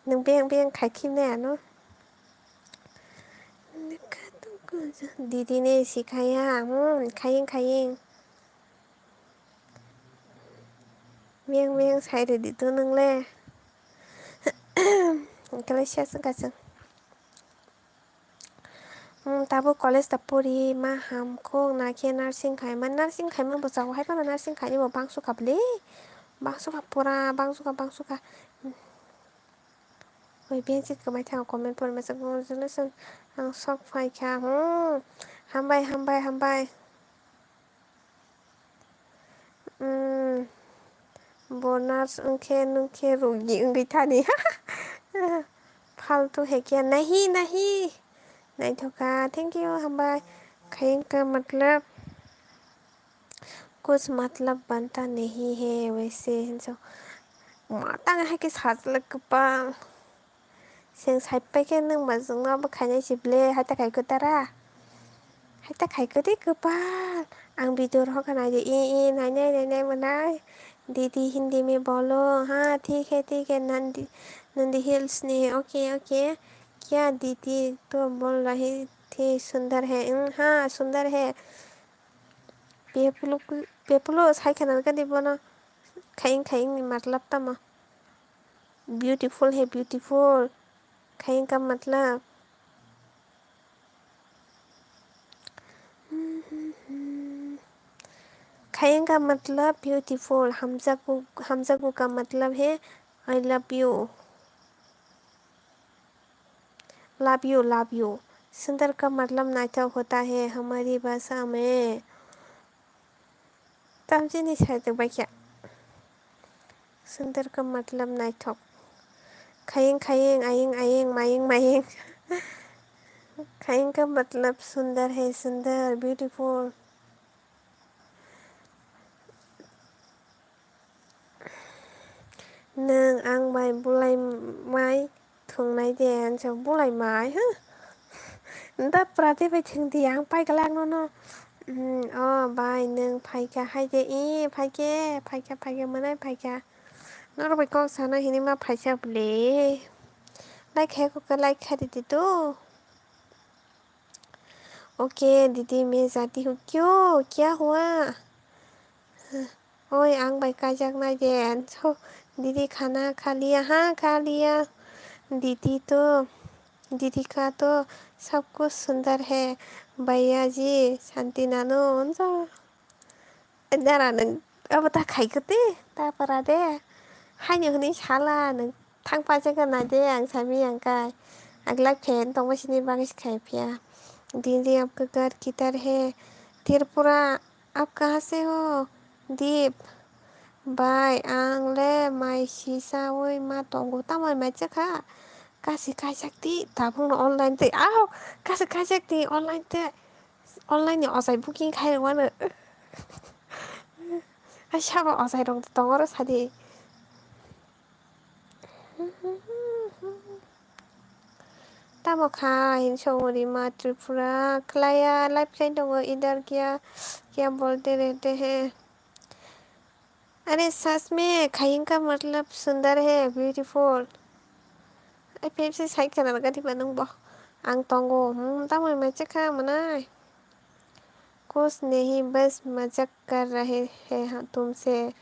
Nwng beng beng khai khibnai ano. Didi ni sikhaya, hmm, khayeng khayeng. Beng beng sai rwdi to nwng le. Hwnkhe le siya swngkha chwng. Hmm, tabuk college ta pori ma ham kok na khe nursing khai ma, nursing khai ma bo jago hai phano nursing khai ni bo bangso kha bwle, bangso kha pura, bangso kha, bangso kha. Oi, benchit kwmai thango comment pori masa congratulations ang sok phai kha. Hmm, hambai, hambai, hambai. Hmm, bo nurse wngkhe, nwngkhe rogi wngwi thani. Faltu hai kya nahi, nahi. Naithok kha, thank you, hambai. Khayeng ka matlab, kuch matlab banta nahi hai waise, hinso. Ma tang hai khe sajlak kwpal. Chwng sai pai khe nwng majwkno abo khainai se ble, hai ta khai kwtara. Hai ta khai kwtwi kwpal. Ang video rohor kha nai di, i, i, nainai, nainai mwnai. Didi Hindi mein bolo. Ha, thik hai, thik hai, Nandi, Nandi Hills ni. Okay, okay. Kya didi, to bol rahi thi, sundar hai. Hmm, ha, sundar hai. Bepulu, bepulu sai khana gani bono. Khayeng, khayeng ni matlab tamo. Beautiful hai beautiful. Khayeng ka matlab. Khayeng ka matlab beautiful. Hamjago, hamjago ka matlab hai I love you. Love you, love you. Sundar ka matlab naithok hota hai hamari bhasha mein. Tamchini sai tongbaikha. Sundar ka matlab naithok. Khaying khaying, aying aying, maying maying. Khaying ka matlab sundar hai, sundar, beautiful. Nwng ang bai bulai mai thwngnai de, ang sa bulai mai, huh? Nda prate bai thwng di, ang pai glak nono. Hmm, o bai, nwng phaikha hai de, i phaikhe, phaikha, phaikha, mwnai phaikha. Norok bai kok sana hini ma phaisa bwle. Like hai kok, like khai di tu. Okay दीदी, मैं जाती हूँ। क्यों, क्या हुआ? Oi, ang bai kaijaknai de. So, दीदी खाना खा लिया? हाँ, खा लिया। दीदी तो, दीदी का तो सब कुछ सुंदर है। भैया जी, शांति नानो, हुन्छ। Dara nwng abo ta khai kwtwi, ta para de. Haino hwnwi sala nwng thang paijak na de, ang sami ang kai. Aglak phen tongma sini bagwi se khai phiya. Didi apka ghar kidhar hai? Tripura, aap kahan se ho? Deep. Bai, ang le mai si saui ma tongo, tamo mai chakha? Kasi kaijak di, tabuk no online tei. Aw, kasi kaijak di online tei. Online ni ochai booking khai rwmano. Ai sabo ochai rok tongo ro sadi. Tamo kha hinwi song Rima Tripura, khlaiya, live khlai tongo, idhar kya, kya bolte rehte hain. Are sach mein khaying ka matlab sundar hai, beautiful. Ai pepsi sai khana gadi ba nung bo. Ang tongo, hmm, tamo mai chakha manai. कुछ नहीं, बस मजाक कर रहे हैं हम तुमसे।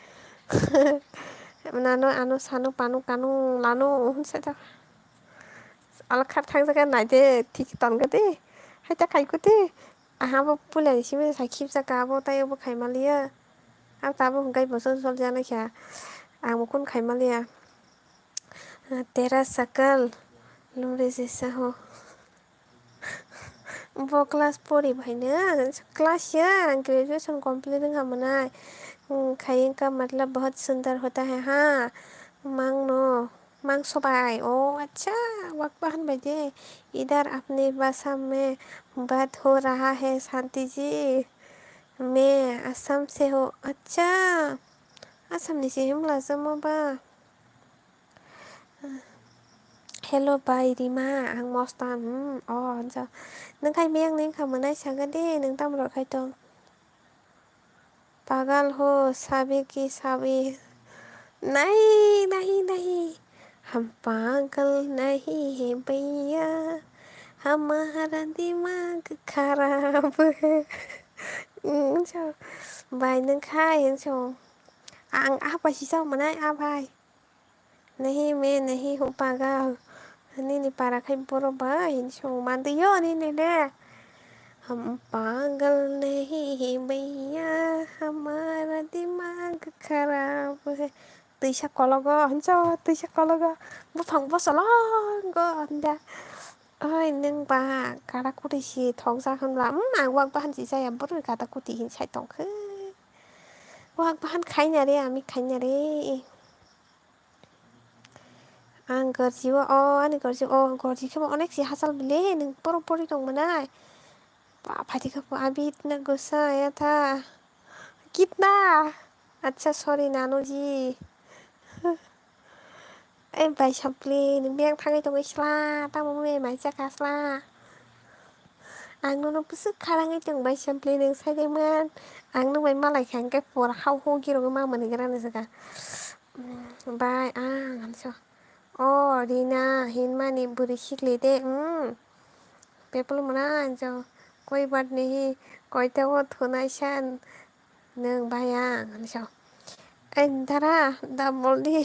Nano ano sano pano kano lano, hmm, sai ta. Alkhar thang jaga nai de, thik ton ga de. Hai ta khai ko de. Aha bo pula ni simi sai khip jaga bo tai bo khai maliya. Ang ta bo hwnkhe bo sol sol jana kha. Ang bo kun khai maliya. तेरा शकल लूले जैसा हो। Bo class pori bhaino, class ya, graduation complete wngkha mwnai. Hmm, khaying ka matlab bahut sundar hota hai ha. Mangno, mangso bai. Oh, acha, wak bahan bai de. Idhar apni bhasha mein baat ho raha hai, Shanti ji. Main Assam se ho. Acha, Assam ni se himla jamo ba. Hello bai Rima, ang Mostan, hmm, oh, ja. Nwng khai miyang ni wngkha mwnai saga de, nwng tamo rok khai tong. Pagal ho, sabi ki sabi. Nahi, nahi, nahi. Hum pagal nahi hai bhaiya. Hamara dimag kharab hai. Hmm, so, bai nwng khai, so. Ang ah bai si sa mwnai, ah bai. Nahi main nahi ho pagal. Nini para khai borok bai hinwi song mantwi yo nini le. Hum pagal nahi hai bhaiya, hamara dimag kharab hai. Twisa kologo, hinso twisa kologo. Buphang bosolongo hwnda. Oi, nwng ba kada kuti si thokjak hwnla? Hmm, ang wak bahan si chaya, borok ni kada kuti hin sai tongkhe. Wak bahan khaina re, ami khaina re. Ang gorji o, o ani gorji o, gorji khe bo onek si hachal bile, nwng poro pori tong mwnai. Ba, phaidi khe bo abi itna gusa ya tha. Kitna? Acha, sorry, nano ji. Eh, bai sampli, nwng biyang thangwi tongwi sla, tamo me mai chakha sla. Ang nono bwswk kharangwi tong bai sampli, nwng saide man. Ang nwng bai malai kha, hwnkhe por hau hu girogwi ma mwnwi gra nw swkha. Bai, ang, ang so. O, Rina, hinmani bwrwi sikli de, hmm. Bepul mwnai, ang so. Koi bat nahi, koita o thunai san. Nwng bai ang, hinwi sa. Ai, dara, da boldi.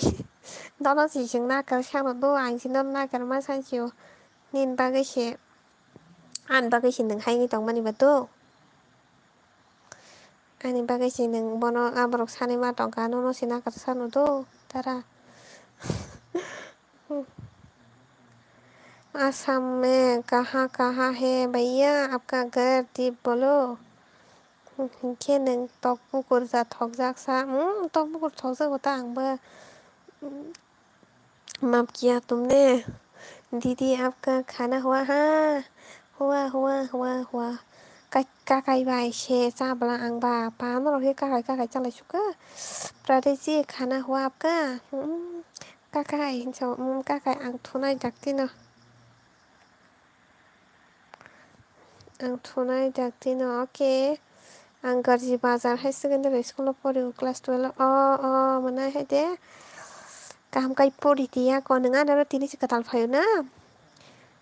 Dono si chwng nakar sano do, ang si nono nakar ma san sio. Nini bagwi se, ani bagwi se nwng haini tongmani ba do. Ani bagwi se nwng bono aborok sanwi ma tongkha, nono se nakar sano do, dara. Assam में कहाँ कहाँ है भैया आपका घर, दीप बोलो। Hinkhe nwng tok bukur ja thokjak sa? Hmm, tok bukur thokjago ta, ang bo माफ किया तुमने? दीदी आपका खाना हुआ? हाँ, हुआ, हुआ, हुआ, हुआ। Ka-, kakai bai se chabla ang ba, pa norok khe kakai, kakai chalai sukha. Pradesi, khana hua apka? Hmm, kakai, hinsa, hmm, kakai ang thunai daktino. Ang thunai daktino, okay. Ang Garji Bazar High Secondary School o pori, class twelve o, o, mwnai hai de. Kaham kai pori tiya ko, nwng anaro tini se kwtal phaio na?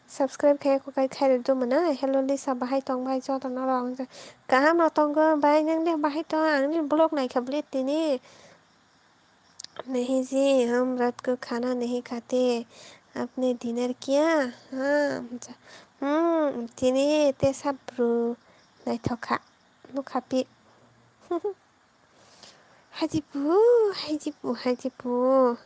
Subscribe khe ko kai khairi do mwnai. Hello Lisa, bahai tong bai joto norok? Kaham no tongo bai, nang de bahai tong? Ang ni vlog nai kha bwle tini. नहीं जी, हम रात को खाना नहीं खाते। आपने डिनर किया? हाँ, हम, tini tesa bru naithok kha. Nukha pi. Haji bu, haji bu, haji bu.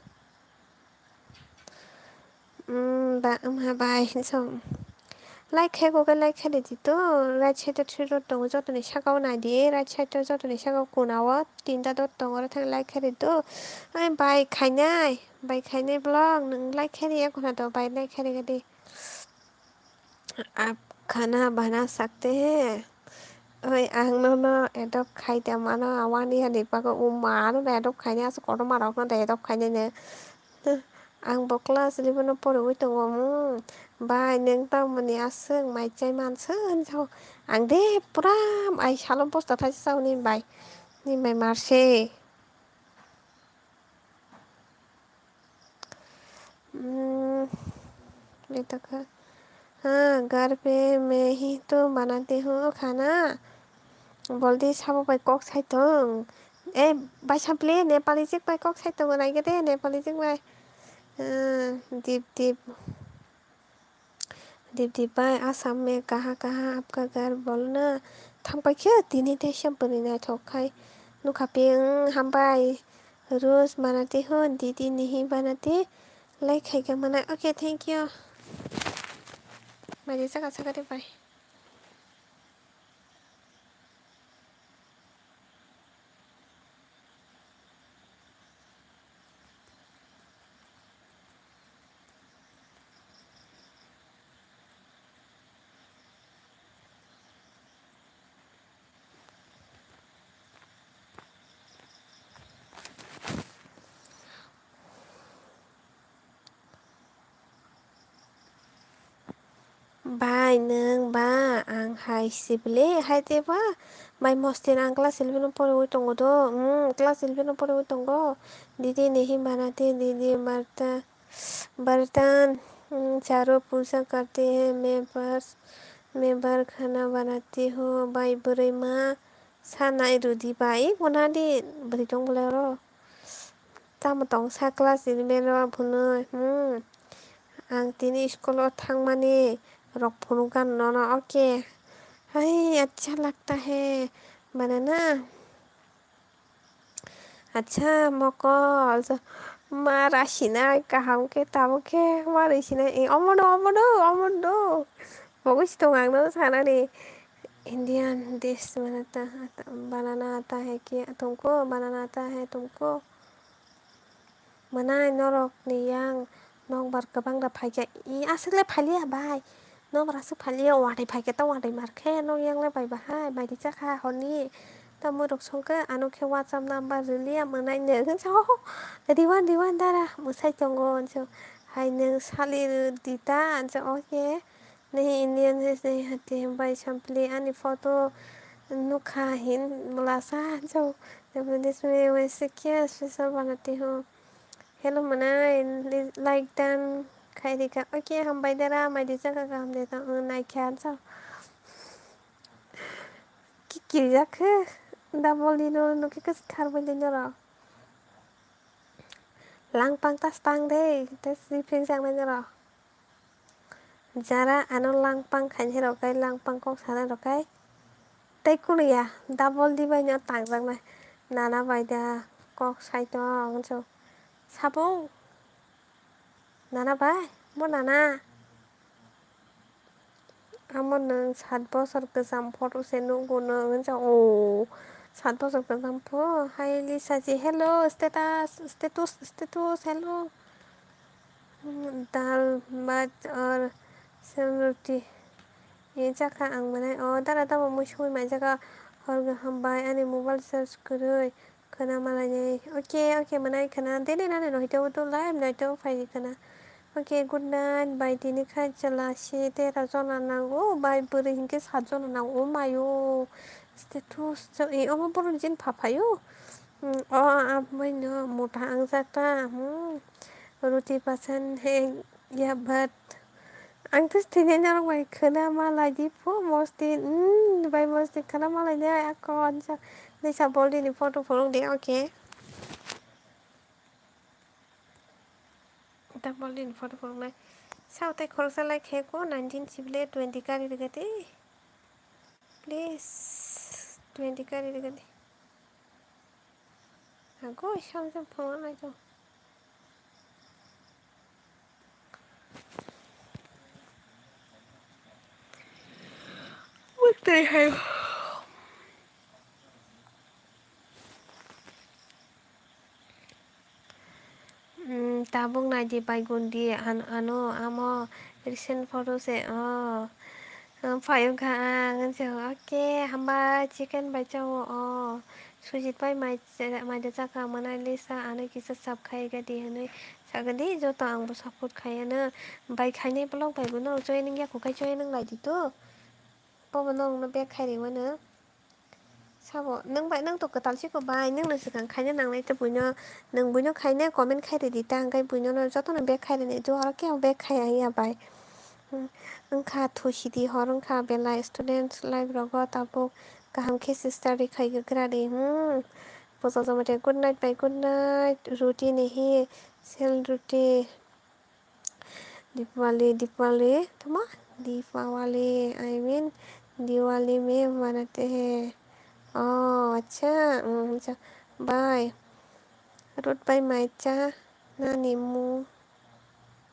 Hmm, ba, wngha bai hinsa. Like khe kok khe like khe ridi to. Right side o three dot tongo, jotoni saka o nai di. Right side o jotoni saka o kuna o tinta dot tongo, oro thani like khe ridi to. Ai bai khainai, bai khainai vlog nwng like khe riya khuna do, bai like khe rikha di. Aap khana bana sakte hain? Oi, ang nono adopt khai da mano, awani hani bago uma, ano da adopt khainai, aswk kotorma rokno da adopt khainai ne. Ang bo class eleven o poriwi tongo, hmm. Bai, nwng tamoni aswk mai chai manse hinwi sao. Ang de pura ai salo bosta thaisa sao ni bai. Ni bai marse. Hmm, bai tokha. Ha, घर पे मैं ही तो बनाती हूँ खाना। Boldi sabo bai kok sai tong. Eh, bai sampli, Nepali jik bai kok sai tongo, naigede, Nepali jik bai. Ah, dip, dip. Dip, dip bai, Assam mein kaha, kaha aapka ghar, bolo na. Thang pai khe, tini tei sempri naithok khai. Nukha ping, hambai. Rose banati ho, didi nahi banati. Like khai kha mana. Okay, thank you. Bai, saka, saka de bai. Bai, nwng ba, ang hai sibili, hai de ba? Bai, mostin ang class eleven o poriwi tongo do. Hmm, class eleven o poriwi tongo. Didi nahi banati, didi barta, bartan, hmm, charo puja karte hain, main bar, main bar khana banati ho, bai, bwrwi ma, sanai rudi bai, gonadi, bwrwi tong bolai oro. Tamo tong sa class eleven o phunui, hmm. Ang tini school o thangmani rok phunukha nono, okay. Hai, acha lagta hai, banana. Acha, mokol, ma rasinai kaham khe, tamo khe ma rasinai, eh, omono, omono, omono. Bo gwi si tongo ang no sanani. Indian dish banata, banana ata hai khe tongkho, banana ata hai tongkho. Mwnai norok ni yang nokbar kwbang da phaikha. I aswk le phaliya bai. Nokbar aswk phaliya, watwi phaikhe ta watwi mar khe nok yang le bai bahai, bai rijak kha horni. Tamui rok song khe ano khe WhatsApp number rwliya mwnai nwng hinsa ho. Riwan riwan dara mwsai tongo hinsa. Hai nwng sali rw di ta hinsa o khe. Nahi Indian hai se nahi hati bai sampli ani photo nukha hin mlasa hinsa. Japanese me wese kya special banati ho. Hello mwnai, li-, like dan khai rikha. Okay, hambai dara, mai di chakha kaham de ta, naikha hinsa. Ki kirijak khe, double dino nukhe kwchwthar bai de norok. Langpang ta stang de, tei sipring jaknai norok. Jara ano langpang khainai rok kai, langpang kok sanai rok kai. Tei kunu ya, double di bai no tangjaknai. Nana bai da kok sai tong hinsu. Sabo? Nana bai? Bo nana? Amo nwng sat bosor kwcham photo se nugo nwng hinsa o. Sat bojor kwbang pho. Hi Lisa ji, hello. Status, status, status, hello. Hmm, dal bhat or sel roti. Ye jakha ang mwnai. O dara tamo mui sui mai jakha. Hor kaham bai ani mobile charge kwrwi. Khwna malainai. Okay, okay, mwnai khwna. Dene nani no hito to live nai to phai khwna. Okay, good night. Bai tini khai chwla si tera jona nango. Bai bwrwi hinkhe sat jona nango. O mayo. Status cho-, e, omo borok jin pha phaio. Hmm, o amai no mota ang jak ta. Hmm. Roti pasan he ya bhat. Ang to thini norok bai khwna malai di pho mosti. Hmm, bai mosti khwna malai di ako anja. Nisa bol dini photo phunuk di, okay. Tambol din photo phunuknai. Sao tei khoroksa like khe ko nineteen sibile twenty kari rwgadi. Please, twenty kari rwgadi. Ago, sam sam phunuknai to. Mwtai hai. Hmm, tabuk naidi bai gundi an-, ano amo recent photo se o. Hmm, phai wngkha ang, ang se, okay, hambai chicken bai chao o. Sujit bai mai, mai da chakha, Mona Lisa, ano kisa sub khai gadi hinwi sagadi, joto ang bo support khai ano. Bai khainai vlog bai bo norok joining ya, khukai joining lai di to. Bobo norokno back khai ri mano. Sabo, nwng bai, nwng to kwtal siko bai, nwngno swkang khaina nangnai tei buino, nwng buino khaina comment khai ridi ta, hwnkhe buino no jotono back khai rini, duhoro khe ang back khai ya bai. Hmm, wngkha thusi di hor wngkha belai student life rogo tabuk kaham khe se study khai gra di. Hmm, bwsajak mate good night bai good night, ruti ni hi sel ruti. Dipali, Dipali, tamo? Dipawali, I mean, Diwali mein manate hain. Oh, acha, mm, acha. Bai. Rut bai mai cha nani mu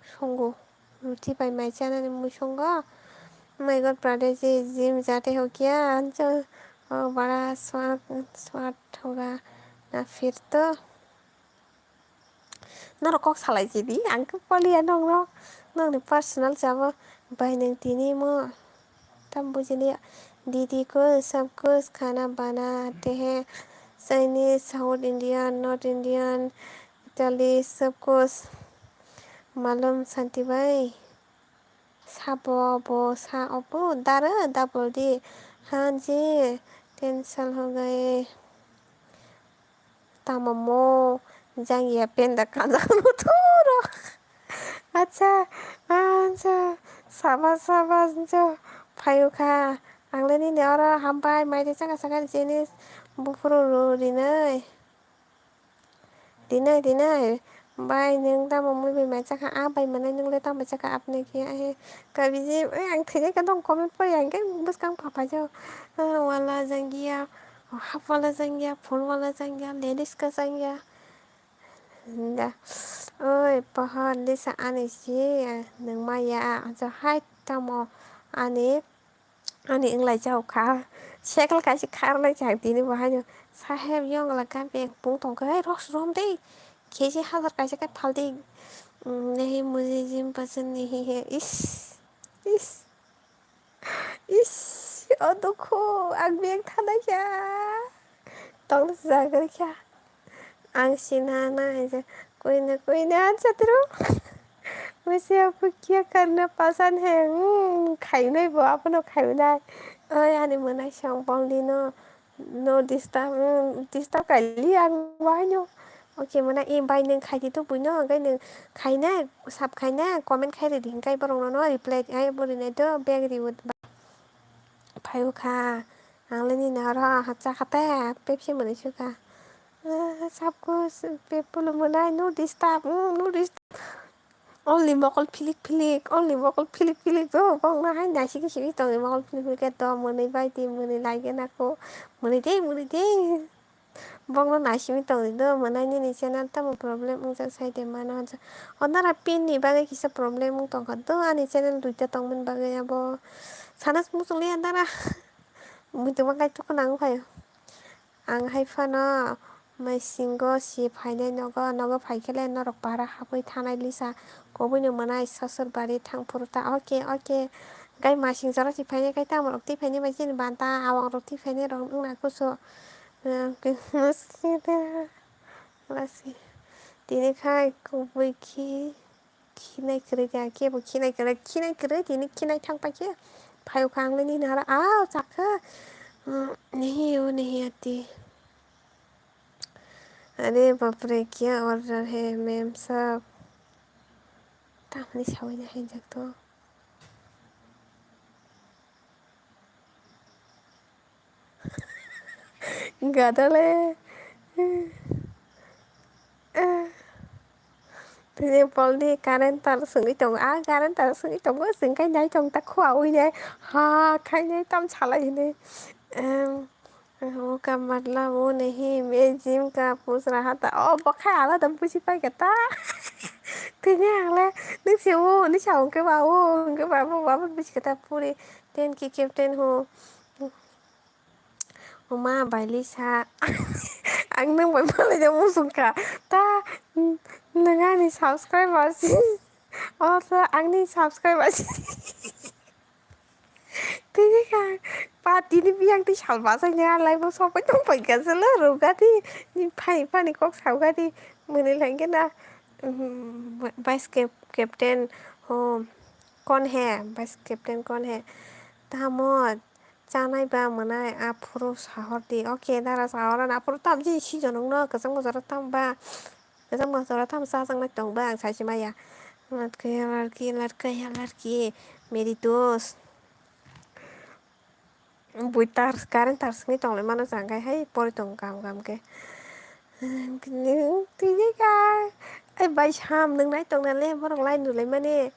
songo. Ruti bai mai cha nani mu songo. My God, brother ji, gym jate ho kya? Ancha, oh, bada swag, swag hoga na phir to. Norok kok salai sidi, ang khe paliya nokno, nokni personal chabo, bai nwng tini mo tam bujiliya. Didi ko sab kuch khana bana te hai, Chinese, South Indian, North Indian, Italy, sab kuch malum Santi bhai. Sabo bo sa obo dara double di. Haan ji, ten sal ho gaye. Tamo mo jangya penda kanjak no thuro. Acha, acha, sabas, sabas, jo, phayu kha. Ang le nini oro hambai, mai de changa changa jinis buphuru rinai. Dinai, dinai. Bai, nwng tamo mui bai mai chakha, a bai manai nwng le tamo chakha, apni khe, ahe. Kabiji, eh, ang thwinai khe tong comment pori, ang khe bwskang pha phai jao. Ah, wala jangya, oh, half wala jangya, full wala jangya, ladies ka jangya. Da. Oi, pohor, lisa ani si, ah, nwng maya, ah, jo hai tamo ani. Ani wng lai jao kha. Cycle kaisa khar lai chang tini bo haino. Saheb yong la ka beng pung tong khe, "Hey, rok rom de. K G hazar kaisa khe phal de." Nehi mujhe jim pasand nahi hai. Is. Is. Is. O dukhu. Ang beng thanai kha. Tong jagri kha. Ang sina na hai je, "Koine, koine," ansa tro. Wese apu kya karna pasan hai, hmm, khainai bo, apono khainai. Oi, ani mwnai song pong di no, no disturb, hmm, disturb kaili ang bai no. Okay, mwnai, e bai nwng khai di to buino, hwnkhe nwng khaina, sab khaina, comment khai ridi, hwnkhe borok no, no reply, ai bo rinai to, back reward. Phai wngkha, ang le nini oro aha cha kha te, Pepsi mwnwi sukha. Ah, sabko se-, pe-, pulu mwnai, no disturb, mm, no disturb. Only mokol philik philik, only mokol philik philik, oh, bokno hai naisik sik tongwi mokol philik philik khe to mwnwi bai di, mwnwi lai gana ko, mwnwi de, mwnwi de. Bokno naisingwi tongdi do, mwnai nini channel tamo problem wngjak sai de mano hwnjak. O nara pin ni bagwi kisa problem wng tongkha do, ani channel duita tongmani bagwi abo sana muchungli ya nara. Muitungma kaitor kheno nang phaio. Ang hai phano maisingo si phainai nogo, nogo phai khe le norok para habwi thanai lisa. Kubui no mwnai Sasurbari thang phuru ta. Oke, oke. Gai masing jora si phainai kai tamo rok twi phainai bai chini banta awang rok twi phainai rok wngna kusu. Lasi. Tini khai kubui khi. Khinai kwrwi kha, kebo khinai kwrwi, khinai kwrwi, tini khinai thang paikhe. Phayokha ang le nini haro, aw, chakha. Mm, nahi o, nahi ati. Are bapre, kya order hai, ma'am sahab? Tamni sawi na hai jak to. Gadale. Tini polni current tar sungwi tongo. Ah, current tar sungwi tongo. Chwng khai nai tong ta khua ui nai. Ha, khai nai tam salai hinui. Em, o ka matlab wo nahi, main gym ka push raha tha. Oh, bo khai alada buji pai kha ta. Tini ang le, nung se o, nung sa hwnkhe ba o, hwnkhe ba bo, ba bo buji kha ta puri. Ten ki captain ho. Oma bai Lisa, ang nung bai malaina muchung kha. Ta, nung ani subscriber si. O ta, angni subscriber si. Tini kha, pa tini biyang twi sal bachai ni alai bo sopai tong pai kha salo rwga di. Ni phai phani kok sauga di. Mwnwi lai khe na, mm, vice cap-, captain ho, kon he, vice captain kon he. Tamo, chanai ba mwnai aphuru sahor di. Oke, dara sahor na aphuru tam je si jonok no kwchang bojaro tam ba. Kwchang bojaro tam chajaknai tong ba ang sai se maya. Ladkaya ladki, ladkaya ladki. Meri dos. Bui tar, current tar singwi tong lai mano jang kai hai pori tong kam kam khe. Tini ka, ai bai sam nung nai tong na le borok line rwlai mani.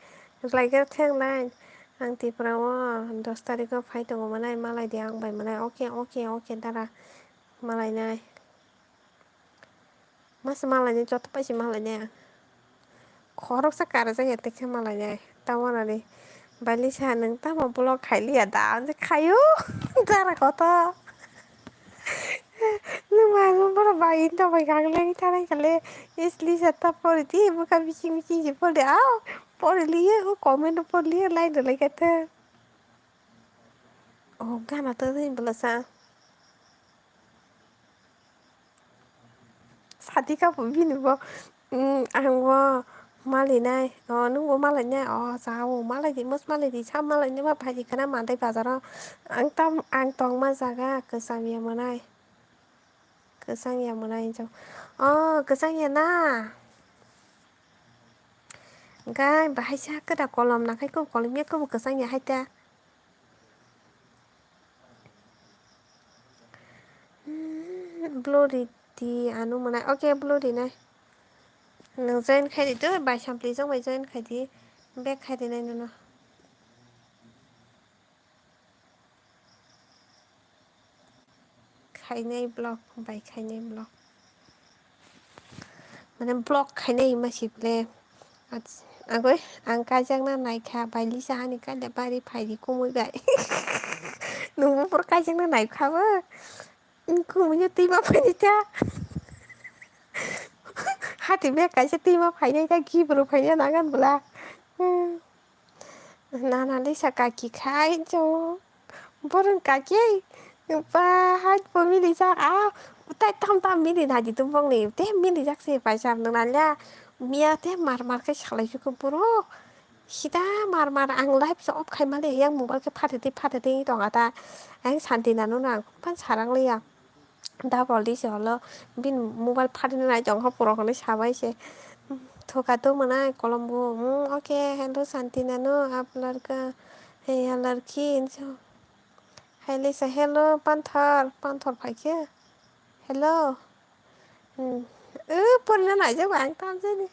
Rwlai khe theng line. Ang Tripura o dos tarikh o phai tongo mwnai, malai di ang bai mwnai. Oke, oke, oke, dara. Malai nai. Masa malai nai, joto paisa malai nai ang. Khoroksa karajak ya, tei khe malai nai. Tamo nani. Bai Lisa, nung tamo vlog khai liya da? Ang je khayo. Dara koto. Nung bai nung boro bai, nung bai gang leng tanai kale. Is Lisa ta pori di, buka biching biching je pori di. Aw, pori liye, o comment pori liye, line rwlai khe thang. Oh, gana to twi bwlasa. Sadi ka bo bini bo, mm, ang bo malinai. Oh, nung bo malainai. Oh, cha o malai di, mos malai di, sa malainai ma phai di khana mandai bazaro. Ang tam, ang tongma jaga kwcham ya mwnai. Kwchang ya mwnai jok. Oh, kwchang ya na. Gai bahai sa kwda kolom nakhai ko kolom ya ko bo kwchang ya hai ta. Hmm, blue ri di anu mwnai. Oke, blue ri nai. Nung join khai di to, bai sampli jong bai join khai di. Back khai di nai nono. Khainai block, bai khainai block. Mane block khainai ma si ble. Ach-, agoi, ang kaijakna naikha, bai Lisa hani kaile bari phaidi kumui bai. Nungbo pura kaijakna naikha bo. Kumui no twima phaidi ta. Hati bek kaisa twima phainai ta, kibru phaina nangan bwla. Nana Lisa kaki khai jo. Borong kaki. Ba hai bo mili jak a. Utai tam tam mili na di tu bong ni. Te mili jak se pai sam nang na la. Mia te mar mar kai salai su ko boro. Sida mar mar ang live se off khai mali yang mobile ke phate te phate te tong ata. Ang santi nanu nang pan sarang liya. Double di se holo bini mobile phatini nai tong kha pura hwnwi sabai se. Thoka to mwnai kolom bo. Hmm, okay, hello Santi nanu, aap ladka hai ya ladki hinwi sa. Hai le sa, hello Panthor, Panthor phai khe. Hello. Hmm. O, porina nai jak ang tam jani.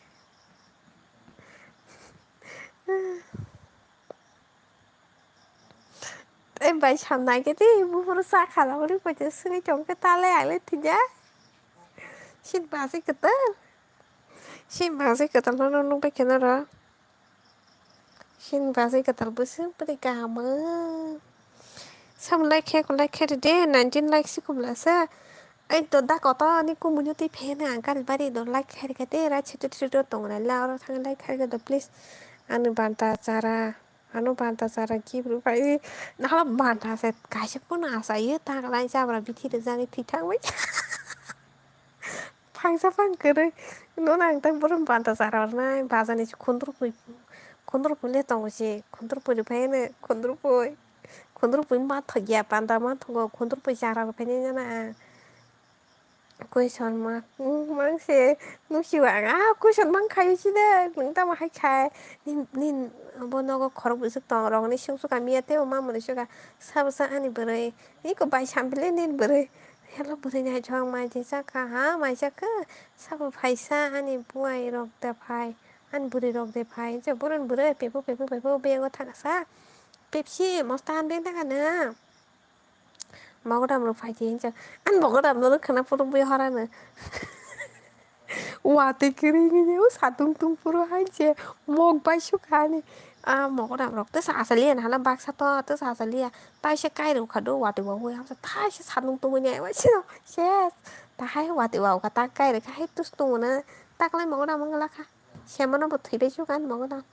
Tei bai sam nai khe tei buphuru cha khala uri poito swngwi tong khe ta le ang le thwinai. Sini bachai kwtal. Sini bachai kwtal no nukbai khe noro. Sini bachai kwtal bwswk bwrwi kaham o. Sam like khe, like khe rwdi, nineteen like si kubla sa. Ei to da koto ni kumui no twi pheno ang kari bari do like khairikha te right side o three dot tongo na la oro thang like khairikha do please. Ano banta chara, ano banta chara kibru pai nahalo banta se kaisa pono achaio ta lai jabra bithi rijak thwi thang bai. Phangsa phang kwrwi no nang tak borom banta chara ornai bazani se khundru pui, khundru pui le tongo se khundru pui rwphai no khundru pui. Khundru pui ma thok ya panda ma thogo khundru pui chara rok phai nai nana ang. Question mark mang se nusi wa ang ah question mang khayo si de nung tamo hai khai nin nin bo nogo khorok bwswk tong rok ni sung suka miya tei o ma mwnwi suka sabo sa ani bwrwi iko bai sampili nin bwrwi hello bwrwi nai jok mai je chakha ha mai chakha sabo phaisa ani buai rok da phai ani bwrwi rok de phai je boron bwrwi pepo pepo pepo bego thangsa. Pepsi mosta han beng thangkha na. Mogodam rok phai di hinsa. An mogodam no khna phuru bui horano. Watwi kwrwi ni o satung tung phuru hai je mok bai sukha ani. A mogodam rok to sa asali na hala baksa to to sa asali ya. Tai se kai rok kha do watwi bo hui hamsa tai se satung tung ni ai se. Ses. Ta hai watwi wa ka ta kai rok hai tus tung na. Ta klai mogodam wng la kha. Semano bo thwi bai sukha ani mogodam.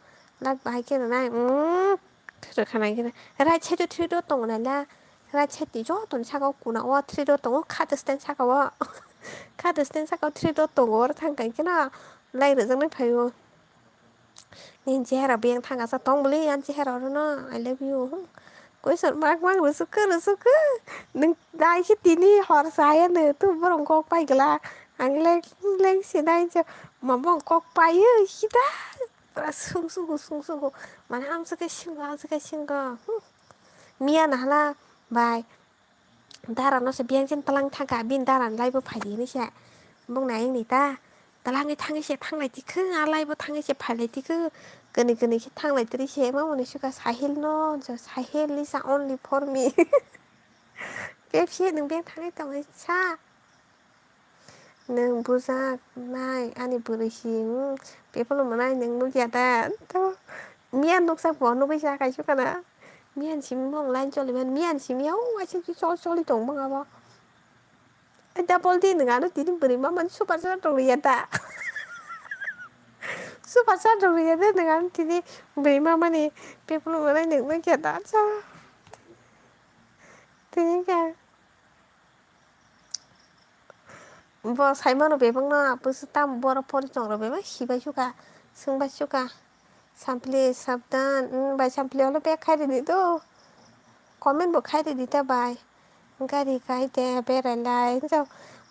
Lak bahai khe rwnai. Umm. Thwi rwkha nai khe. Right side o three dot tongo nai la. Right side ni joto ni saka o kuna o three dot tongo. Kha stand saka o. Kha stand saka o three dot tongo. Oro thang kai khe no. Lai rwjak nai phai o. Nini chehara beng thang asa tong bwle ani chehara oro no. I love you. Question mark mark rwsukha rwsukha. Nwng nai khe tini hor saya no. Tu borok kok pai glak. Ang leng leng se nai je. Mabo kok pai o sida. Pura sung sugo, sung sugo. Mane ang se khe singo, ang se khe singo. Hmm. Miya na hala bai. Dara no se biyang chen tlang thangkha, bini dara ni lai bo phai di hinui se. Bung nai wng ni ta. Tlang ngi thang se thang lai tikhe, a lai bo thang se phai lai tikhe. Kani kani se thang lai tiri se, ma mani suka Sahil no, jo Sahil is only for me. Kebse nwng biyang thangwi tongwi sa. Nwng bujak nai ani bwrwi si, hmm, bebak no mwnai nwng nukya da? To miya nukjak bo nugwi sa kaisa kana. Miya ni simi mung line choli mani, miya ni simi o waisa chol choli tong mung abo. Double di nwng ano tini bwrwi ma mani super chat rok riya da? Super chat rok riya da nwng ano tini bwrwi ma mani bebak no mwnai nwng nukya da? Acha. Tini khe. Bo saimano bebakno bwswk tamo borok pori tongrok bebak sibai sukha, swngbai sukha. Sampli sabdan, hmm, bai sampli olo bag khai ridi do. Comment bo khai ridi ta bai. Gari kai de berai lai.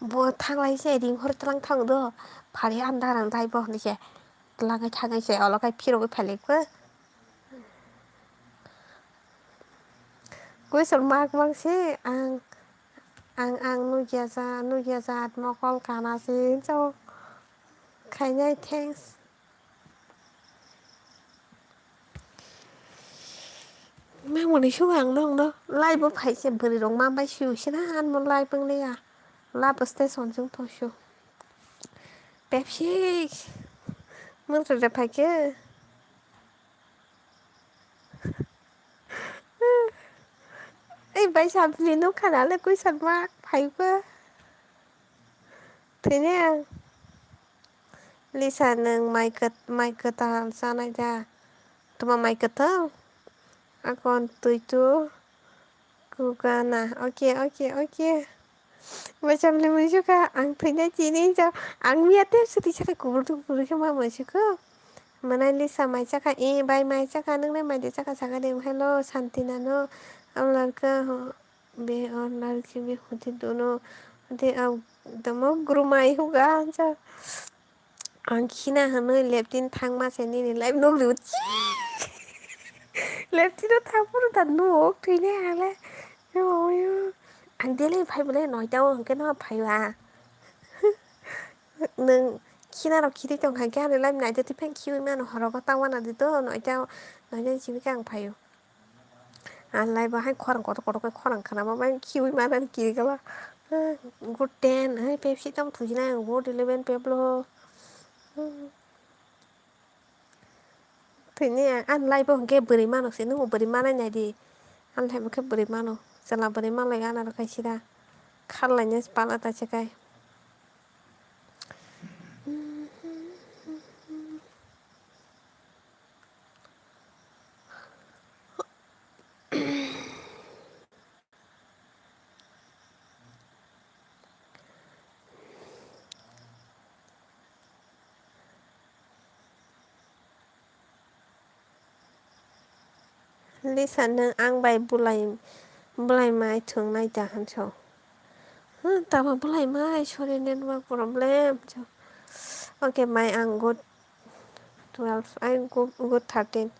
Bo thanglai se ring hor tlang thang do. Phari andar ang dai bo hinui se. Tlangai thangai se olo kai phirogwi phailaikha. Question mark mang se ang, ang, ang nukya ja, nukya jat mokol kana se hinsa o khainai thanks. Mang mani sung ang nong no live o phai se bwrwi rok ma bai sui se na ang mo live wng liya. Lab station jung tong su. Pepsi. Mang rwrwk phai khe. Ei bai sampli nukha na le question mark phai khe. Thwini ang. Lisa nwng mai kwt-, mai kwtal chanai da? Tuma mai kwtal? Akon twi tu kugana. Okay, okay, okay. Bai sampli mui sukha ang thwina chini jo. Ang miya te swtwi sakha kubur tu kubur khe ma mui sukha. Mwnai Lisa mai chakha, e bai mai chakha, nwngnai mai de chakha sakha de. Hello, Santina no. Ang larka ho. Be or larki be hote dono hote ang tamo grumai huga ansa. Ang khina hwnwi leptin thangma se nini live nukliu. Leptin o thangphuru da nuk thwinai ang le. Ang daily phai bwle noita o hwnkhe no phaiba. Nwng khina rok khiri tong kha khe ani live naitwi twi phai khiui mano horogo tangma nadi to noita o noita ni simi khe ang phaio. Ang live o hai khorang kotor kotor khe khorang khwnama bai khiui manani kiri kala. Good ten, hai Pepsi tamo thujina ang good eleven Pablo. Thwini ang, ang live o hwnkhe bwrwi mano se, nwng bwrwi manai nai di. Ang live o khe bwrwi mano. Chwla bwrwi manlai gana rw khai sida. Kharlainai pala ta se kai. Lisa, nwng ang bai bulai, bulai mai thwng nai da, hwn sao. Hmm, tamo bulai mai, sorry, network problem, hwn sao. Okay, mai ang good twelve, ai good, good thirteen.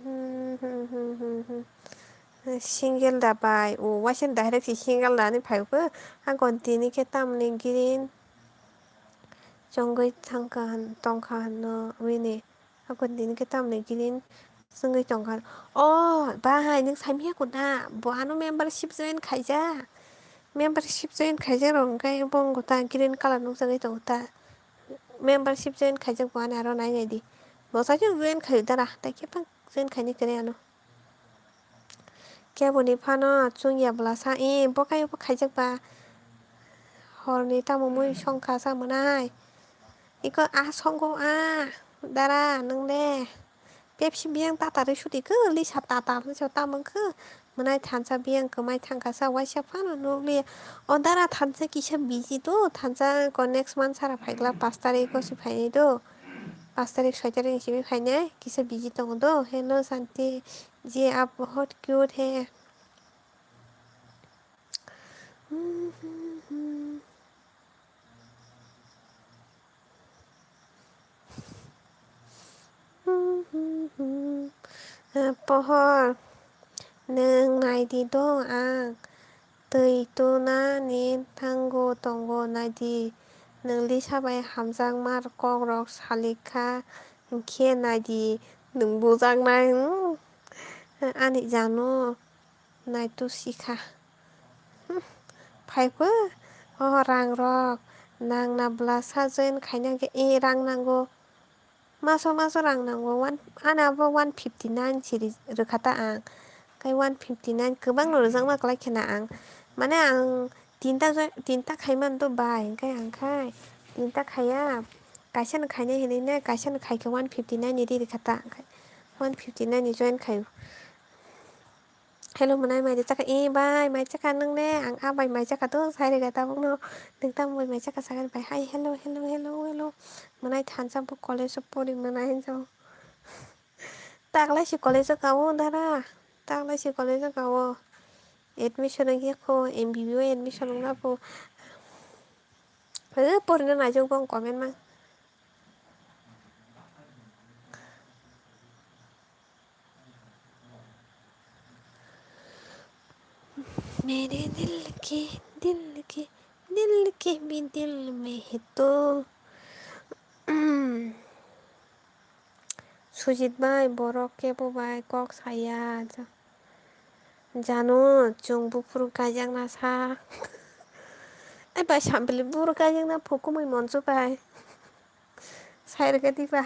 Hmm, hmm, hmm, hmm, hmm. Single da bai, o, waisa direct si single da ni phai ko. Ang kon tini khe tamni green. Chongwi thangkha hwn, tongkha hwnno, wini. Hakon tini khe tamni green chongwi tongkha. O, bahai, nwng saimanya kunda? Bo ano membership join khaijak. Membership join khaijak rok hwnkhe bo wngkha ta green colour nukjagwi tongo ta. Membership join khaijak bo ano aro nai nai di. Bo saichung join khaio dara, tai khe phang join khaini kwrwi ano. Keboni phano chwngya bwlasa, ee, bo khe bo khaijak ba. Horni tamo mui songkha sa mwnai. Iko a songo a, dara, nwng le. Pepsi biyang tatarwi sudi khe, Lisa tatar hwnwi sa tamo khe. Mwnai thansa biyang kwmai thangkha sa, waisa phano nukliya. O dara thansa kisa busy do, thansa ko next month sara phaiglak, pash tarikh o se phainai do. Pash tarikh, soi tarikh ni simi phainai, kisa busy tongo do. Hello, Santi. Ji, aap bahut cute hai. Pohor, nwng nai di do ang. Twi tuna ni thango tongo, nai di. Nwng Lisa bai hamjakma kok rok salik kha, hwnkhe nai di, nwng bujaknai, hmm, ani jano naitu sikha. Hmm, phai khe, o rang rok nang na bwlasa join khaina hwnkhe, e, rang nango. Maso maso rang nango, one, ani abo one fifty nine se ri-, rwkha ta ang. Kai one fifty nine kwbangno rwjakma kwlai kheno ang. Mane ang tinta joi-, tinta khaimani do bai, hwnkhe ang khai tinta khaiya. Kaisano khainai hinwi nai, kaisano khaikhe one fifty nine ni ri rwkha ta ang khai. One fifty nine ni join khaio. Hello, mwnai mai rwchakha, ee bai, mai chakha nwng ne? Ang a bai mai chakha do, sai rega tabukno. Nwng tamo bai mai chakha, sakha bai, hai, hello, hello, hello, hello. Mwnai thansa bo college o pori mwnai hinjo. Taklai si college o kao dara. Taklai si college o kao. Admission wngya kho, M B B o admission wngna pho. He, porina naijakgo ang comment ma. मेरे दिल के, दिल के, दिल के भी दिल में है तू। Sujit bai, borok kebo bai kok saya. Jano, chwng buphuru kaijakna sa. Ai bai, sambili buphuru kaijakna phukumui monso bai. Sai rwgadi ba.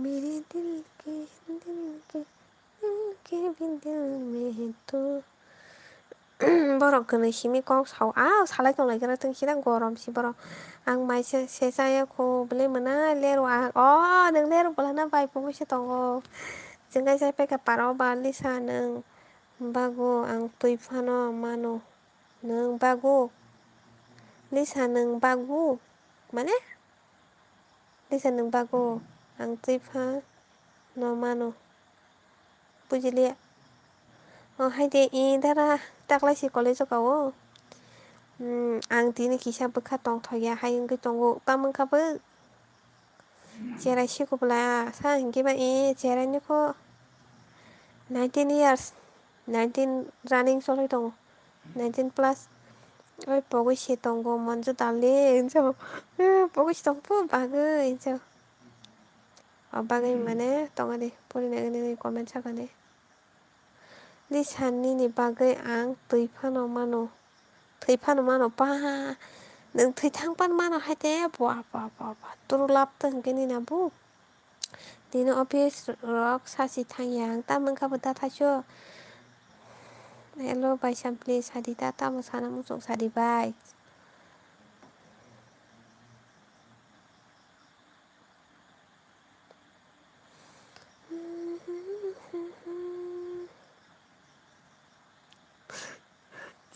मेरे दिल के, दिल के, दिल के भी दिल में है तू। Borok kwnwi simi kok sao, a salai tonglai khe tong sida gorom si borok. Ang mai se, se chaya kho, belai mwnai lerw ang. O, nwng lerw bolana bai pogwi se tongo. Chwng kaisa peka paro ba Lisa nwng bago ang twi phano mano. Nwng bago? Lisa nwng bago? Mane? Lisa nwng bago? Ang twi phano mano. Bujiliya. O hai de, i dara taklai si college o kao. Hmm, ang tini kisa bwkha tongthokya hai wngwi tongo. Tamo wngkha bo? Cherai siko bwla sa hinkhe ba, i cherai ni kho nineteen years, nineteen running choloi tongo, nineteen plus. Oi pogwi se tongo, monjo dale hinjo. Pogwi se tongbo bagwi hinjo. O bagwi mane tongani, purina gini comment sakani. Lisa nini bagwi ang twi phano mano. Twi phano mano pa. Nwng twi thang pan mano hai te. Bua, bua, bua, bua. Turu lab tong khe nina bu. Tini office rok sachi thang yang. Tamo wngkha bo da thaicho. Hello bai Sampli, sadi ta, tamo sana muchung sadi bai.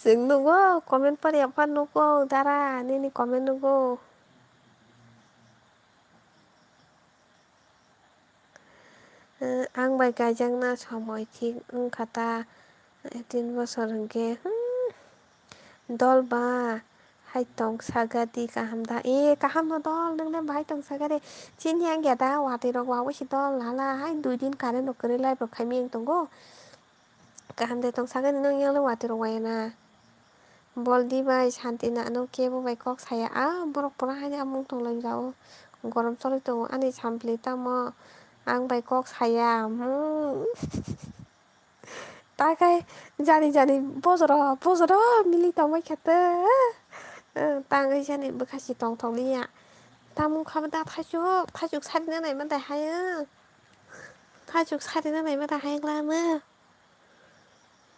Chwng nugo, comment pori yapha nugo, dara, nini comment nugo. Eh, ang bai kaijakna somoi thik wngkha ta, eh, tin bosor hwnkhe, hmm, dol ba hai tong saga di kaham da? Eh, kaham no dol, nwng le bahai tong saga de. Chini ang ya da, watwi rok wawi se dol lala, hai dui din current rok kwrwi live rok khai miyang tongo. Kaham de tong sakani nwng yang le watwi rok waya na. Boldi bai Santi na ano kebo bai kok saya. A borok pura haini amung tong lai jao. Gorom choli tongo ani Sampli tamo ang bai kok saya. Hmm. Ta khai jani jani bojoro bojoro mili tong bai kha te. Tang jani bwkha si tong thok liya. Tamung kha da thaichuk thaichuk sari na nai ma dai hai. Thaichuk sari na nai ma dai hai glana.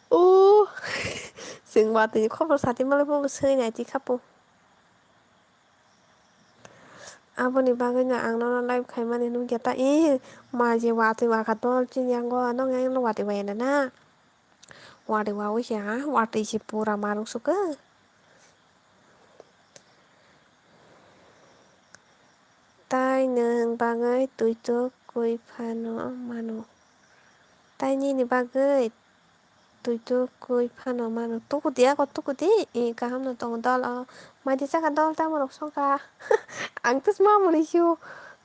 O, chwng watwi ni khobor sati malai bo swi nai ti kha po. Aboni bagwi no ang nono live khaimani nukya ta, i, ma je watwi wakha dol chini yango, nokni yango watwi waya na na? Watwi wawi se ha, watwi se pura maruk sukha. Tai nwng bagwi twituk kwi phano mano. Tai nini bagwi twituk kwi phano mano. Tukudi ako tukudi. E, kaham no tongo dol o. Maidi saka dol tamo rok songkha. Ang tus mamoni sio.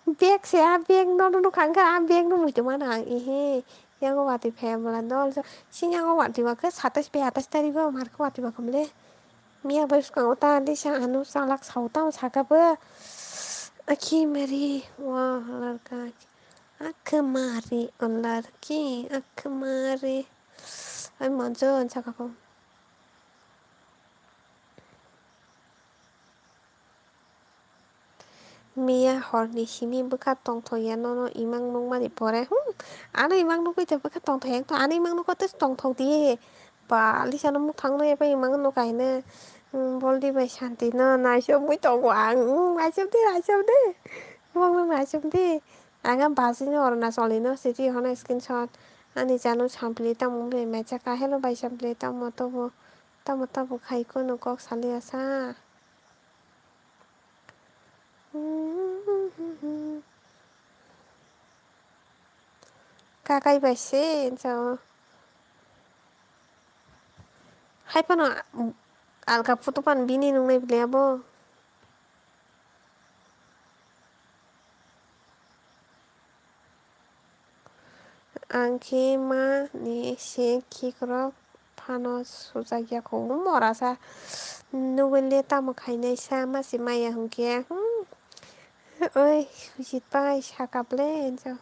Bag se a bag no no nukha ang kha a bag no muitu mano ang. Ehe. Yango watwi phai bwla dol. Sini yango watwi bakhe satais bai atais tarigo markhe watwi bakhe bwle. Miya bai swkango ta lisa ano chalak sao tamo saka bo. Akhi mari wa larka. Akhe mari o larki akhe mari. Ai monjo on saka ko. Miya horni simi bwkha tongthok ya nono imang nukmani pore. Hmm, ano imang nukgwi tei bwkha tongthok ya wngtong, ano imang nukgo tei tongthok di. Ba, lisano muthang no epai imang nukha hino. Hmm, Boldi bai Santi no naisomwi tongo ang. Hmm, naisomdi, naisomdi. Bongno naisomdi. Ang a bus ni Arunachal ni no sidi hono screenshot. Ani chano Sampli tamo wngwi maichakha. Hello bai Sampli, tamo tobo, tamo tamo khai kono kok saliya sa. Kakai bai se, so. Hai phano alka photo pan bini nungnai bwle abo. Ang khe ma ni se khikrok phano sujakya kho, morasa nugwi le tamo khainai sa, masi maya hwnkhe, hmm, oi, Sujit bai saka ble, enjo.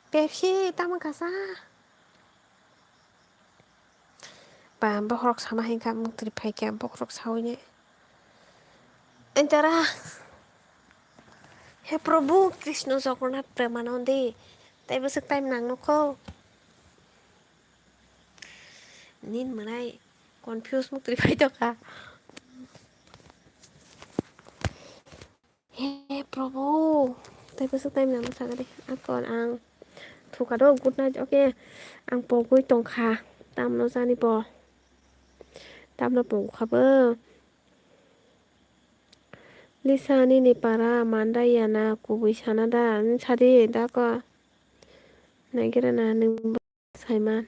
Pepsi tamo kasa. Ba, bohrok sama hai kha, muktrwi phai kha, bohrok saui ne. Entara. He Prabhu Krishna Jagannath Premanande. Tai bwswk time nang nukho. Nin mwnai confuse muktrwi phai tokha. He Prabhu, tei bwswk time nang sakha de. Akon ang thukha do, good night, okay. Ang pogwi tongkha, tamno jani bo. Tamno pogkha bo. Lisa nini para mandai yana kubui sana da, sadi da ko. Naigira na nwng. Saiman.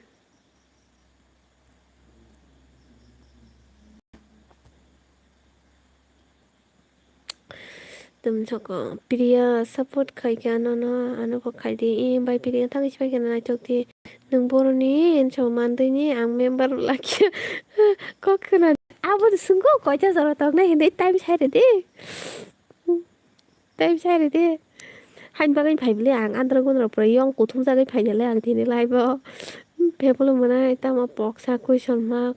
Tum soko Priya support khai khe ano no, ano bo khai di. Eh, bai Priya thang isi pai khe naithok di. Nwng boroni enso mandwi ni ang member lakhe. Kok khna. Abo de swngo koita jora tok nai hinwi time sai rw di. Tei bwsai rw di. Haini bagwi phai bwle ang andro gundro pura yong kuthum jagwi phai nai le ang tini live o. Bebolo mwnai tamo poksa question mark.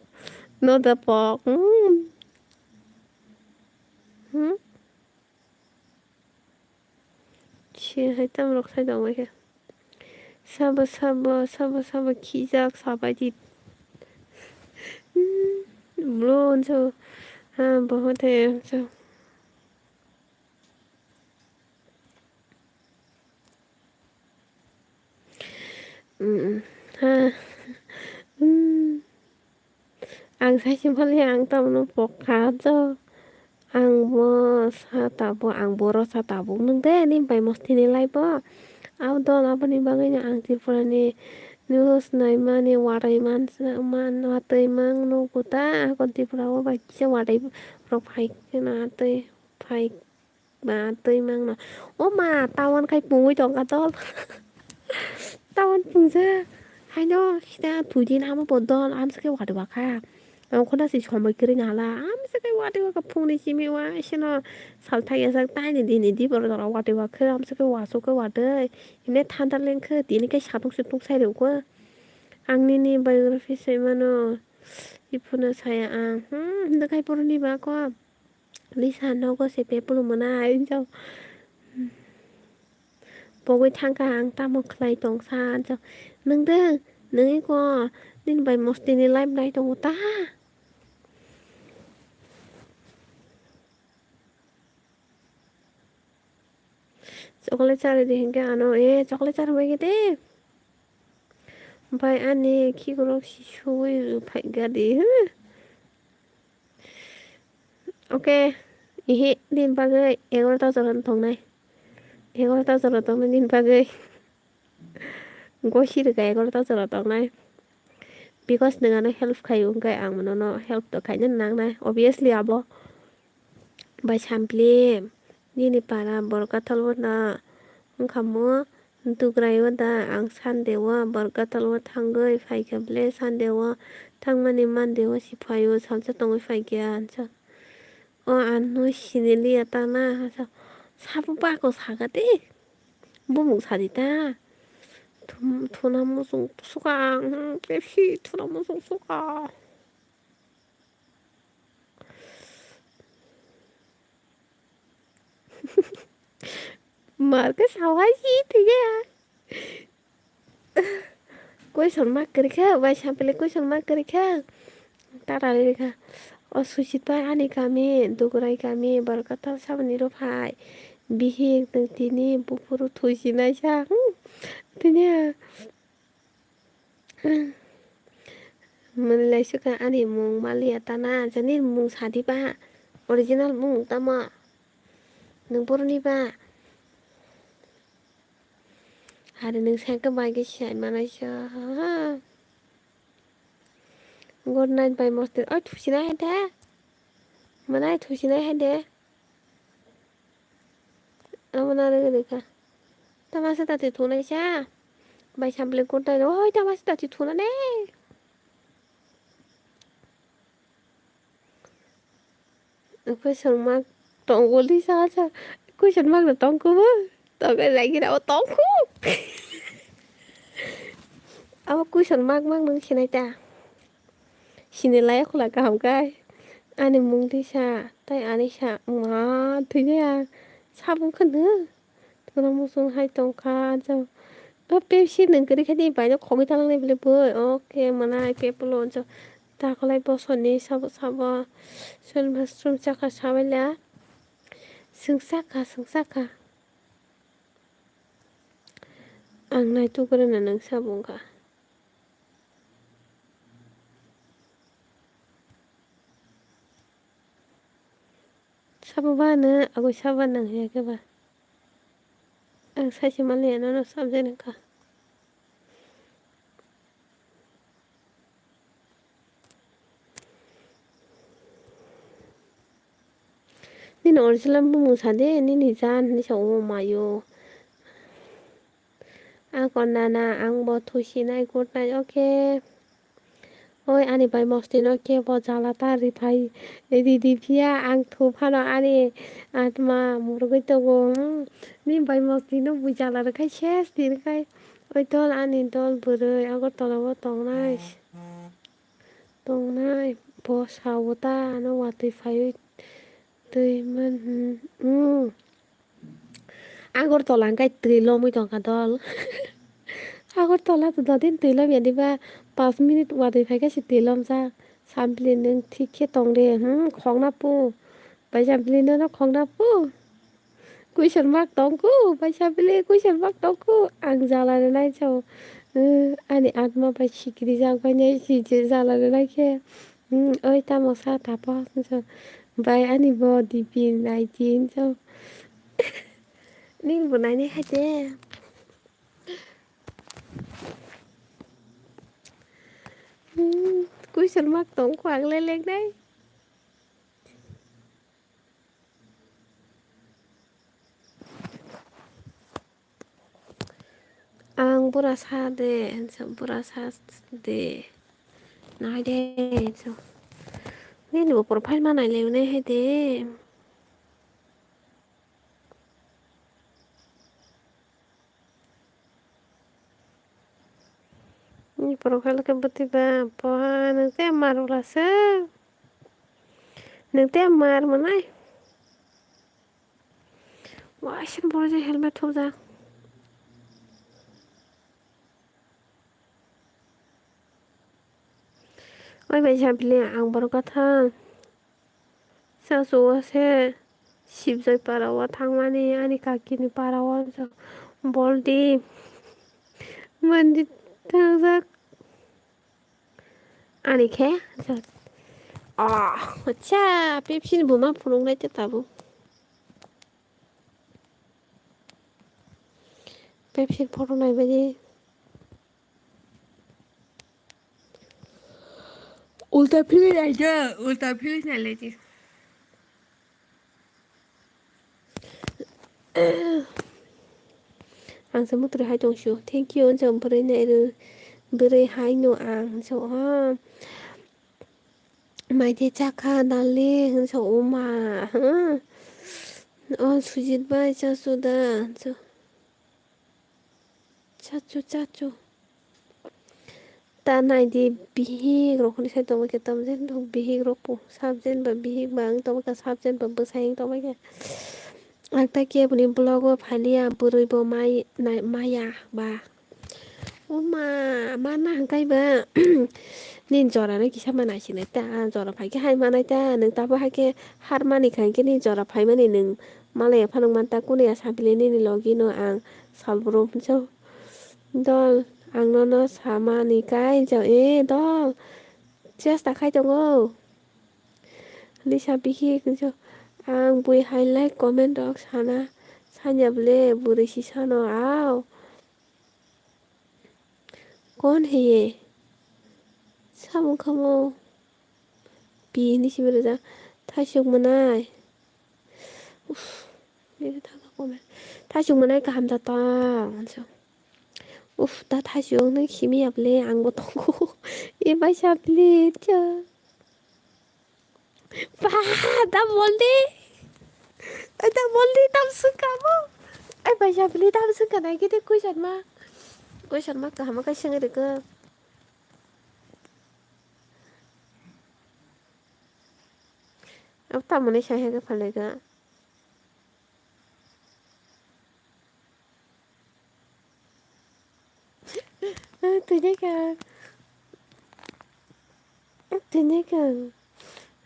No da pok. Hmm. Hmm? Si hai tamo rok sai tong bai khe. Sabo, sabo, sabo, sabo, khijak sabai di. Blue unso. Ha, bohote unso. Mm, ha. Mm. Ang saisi mali ang tamno pokha jo. Ang bo sa tabuk, ang boro sa tabuk nung de, ni bai mostini lai bo. Abo dol aboni bagwi no ang Tripura ni news naimani watwi man, man, watwi mang nugo ta, akon Tripura o bai kisa watwi rok phai khe na twi phai. Ba twi mangno. O ma, tawan khai pungwi tongkha tol. Tawan pungja. Haino, sita thuidi namo bodol, amsa khe wati wakha. Ang khona si somoi kwrwi nala. Amsa khe wati wakha phungni simi wa, sino sal thai asa, taini dini di boro dora wati wakha, amsa khe wasu khe wati. Himne thanda lengkha, tini khe satung sutung sai rukha. Ang nini biography sai mano. Iphuna saya ang. Hmm, himda khai poroni ba ko. Lisa nogo se pepulu mwnai, hinjao. Pogwi thangkha ang tamo khlai tongsa, hinjao. Nwng de, nwng iko, nini bai mostini live nai tongo ta? Chocolate chari di hinkhe ano, eh, chocolate chari bai khe de. Bai ani khikrok si suwi phaikha di, huh? Okay, ihi din bagwi egarota jora tongnai. Egarota jora tongnai din bagwi. Gosi rwkha egarota jora tongnai. Because nwng ano help khai wngkhe ang nono help to khaina nangnai. Obviously abo. Bai sampli, nini para Borkathal o da wngkha mo? Dugrai o da, ang Sunday o Borkathal o thangwi phaikha ble, Sunday o thangmani Monday o si phaio, salsa tongwi phaikha, hinsa. O ano siniliya ta na, hinsa. Sabo bako sakha de, bumung sadi ta. Thum-, thuna muchung suka ang, hmm, Pepsi thuna muchung suka. Mar khe sawai si thwiya. Question mark kwrwi kha, bai sampili question mark kwrwi kha. Tara riri kha. O Suchit bai ani kami, Dugurai kami, Borkathal saboni rw phai. Bihik nwng tini buphuru thusinai sa. Hmm. Tini. Mwnwi lai sukha ani mung maliya tana, jani mung sadi ba, original mung tamo, nwng boroni ba, hari nwng sengkhe bai khe sai manai sa. Good night bai moster, oi thusinai hai de, mwnai thusinai hai de. Abo narwgwi rwkha. Tamasa tati thunai sa. Bai sampli kutai no, oi, tamasa tati thuna ne. Question mark tongo li sa sa. Question mark no tongko bo. Tongo lagi ra o tongko. Abo question mark mark nung sinai ta. Sini lai khula kaham kai. Ani mung tisa, tai ani sa, ma, thwinai ang. Sabung khwno. Tuna musung hai tongkha, jang. O Pepsi nung kwrwi khe ni bai no khogwi ta langnai bwlai boi. Okay, mwnai Pepsi lo, jang. Takolai bosoni sabo, sabo. Soni bastrum chakha sabaila. Swng sakha, swng sakha. Ang naituk rwna nung sabung kha. Sabo ba no, agoi sabo ba nang ya khe ba. Ang saisi maliya nono sabjani kha. Nini original bumung sa de, nini jan hinwi sa, o mayo. Ako nana, ang bo thusinai, good night, okay. Oi, ani bai mosti no kebo jala ta riphai, ridi phiya, ang thu phano ani atma murugwi tongo. Hmm, ni bai mosti no bui jala rwkhai ses, tini khai. Oi, dol, ani dol bwrwi Agartala o tongnai. Tongnai, bo sao ta, ano watwi phaiwi twi man, hmm, hmm. Agartala hwnkhe twi lomwi tongkha dol. Agartala to dodin twi lomya diba, panch minute watwi phaikhe se twi lomjak. Sampli nwng thik khe tong de, hmm, khokna pu. Bai Sampli nono khokna pu. Question mark tongkhu, bai Sampli question mark tongkhu. Ang jala rwnai chao. Hmm, ani atma bai sikiri jak bai nai si je jala rwnai khe. Hmm, oi tamo sa tapo hinso. Bai ani bo D P naidi hinso. Nini bo nainai hai de. Hmm, question mark tongkhu ang le lengnai. Ang bura sa de, hinso bura sa de. Nai de, hinso. Nini bo profile ma nai le nai hai de. Ni profile khe bwtwi ba, poha nwng tei mar wla se. Nwng tei mar mwnai. Waisa borok je helmet thopjak. Oi bai Sampli, ang borok kwthang. Chachu o se Sibjoi para o thangmani, ani kakini para o boldi mandi thangjak. Ani khe, ah, acha, Pepsi ni buma phunuk nai te tabuk. Pepsi ni photo nai bai di. Ulta philwi naidi, ulta philwi nailai di. Ang se mutri hai tong sio. Thank you, ang se bwrwi nai rw, bwrwi hai no ang se, oh. Mai de chakha, darling, ang se, oh ma, huh? Oh, Sujit bai, chasu da, ang se. Chachu, chachu. Ta nai di bihik rok hwnwi sai tongma khe, tam jen bo bihik rok po, sab jen ba bihik ba wng tongma khe, sab jen ba bwsai wng tongma khe. Ang ta keboni vlog o phaliya, bwrwi bo mai, nai, maya ba. O ma, mana hwnkhe ba nini jora no kisa ma naisinai ta, jora phai khe hai manai ta, nwng tabo hai khe har mani kha hwnkhe nini jora phaimani nwng malaya phano man ta, kunu ya Sampli nini logi no ang sal brum hinso. Dol, ang nono samani kai hinso, e dol, chesta khai tongo. Lisa bihik hinso, ang bui hai like comment rok sana, sanya ble bwrwi si sano, au. Kon hai ye? Samung kamo. Pi hinwi simi rwjak. Thaisuk mwnai. Uff. Nini thangkha comment. Thaisuk mwnai kaham da tong, hinso. Uff, da thaisuk wng nai simi ya ble, ang bo tongo. E bai sa ble, cha. Ba, da boldi. Ai, da boldi, tam sungka mo. Ai, bai sa ble, tam sungka nai khe de question ma. Question ma kaham khe swngwi rwkha. Abo tamoni sai hai khe phalnai kha. Tini khe, tini khe,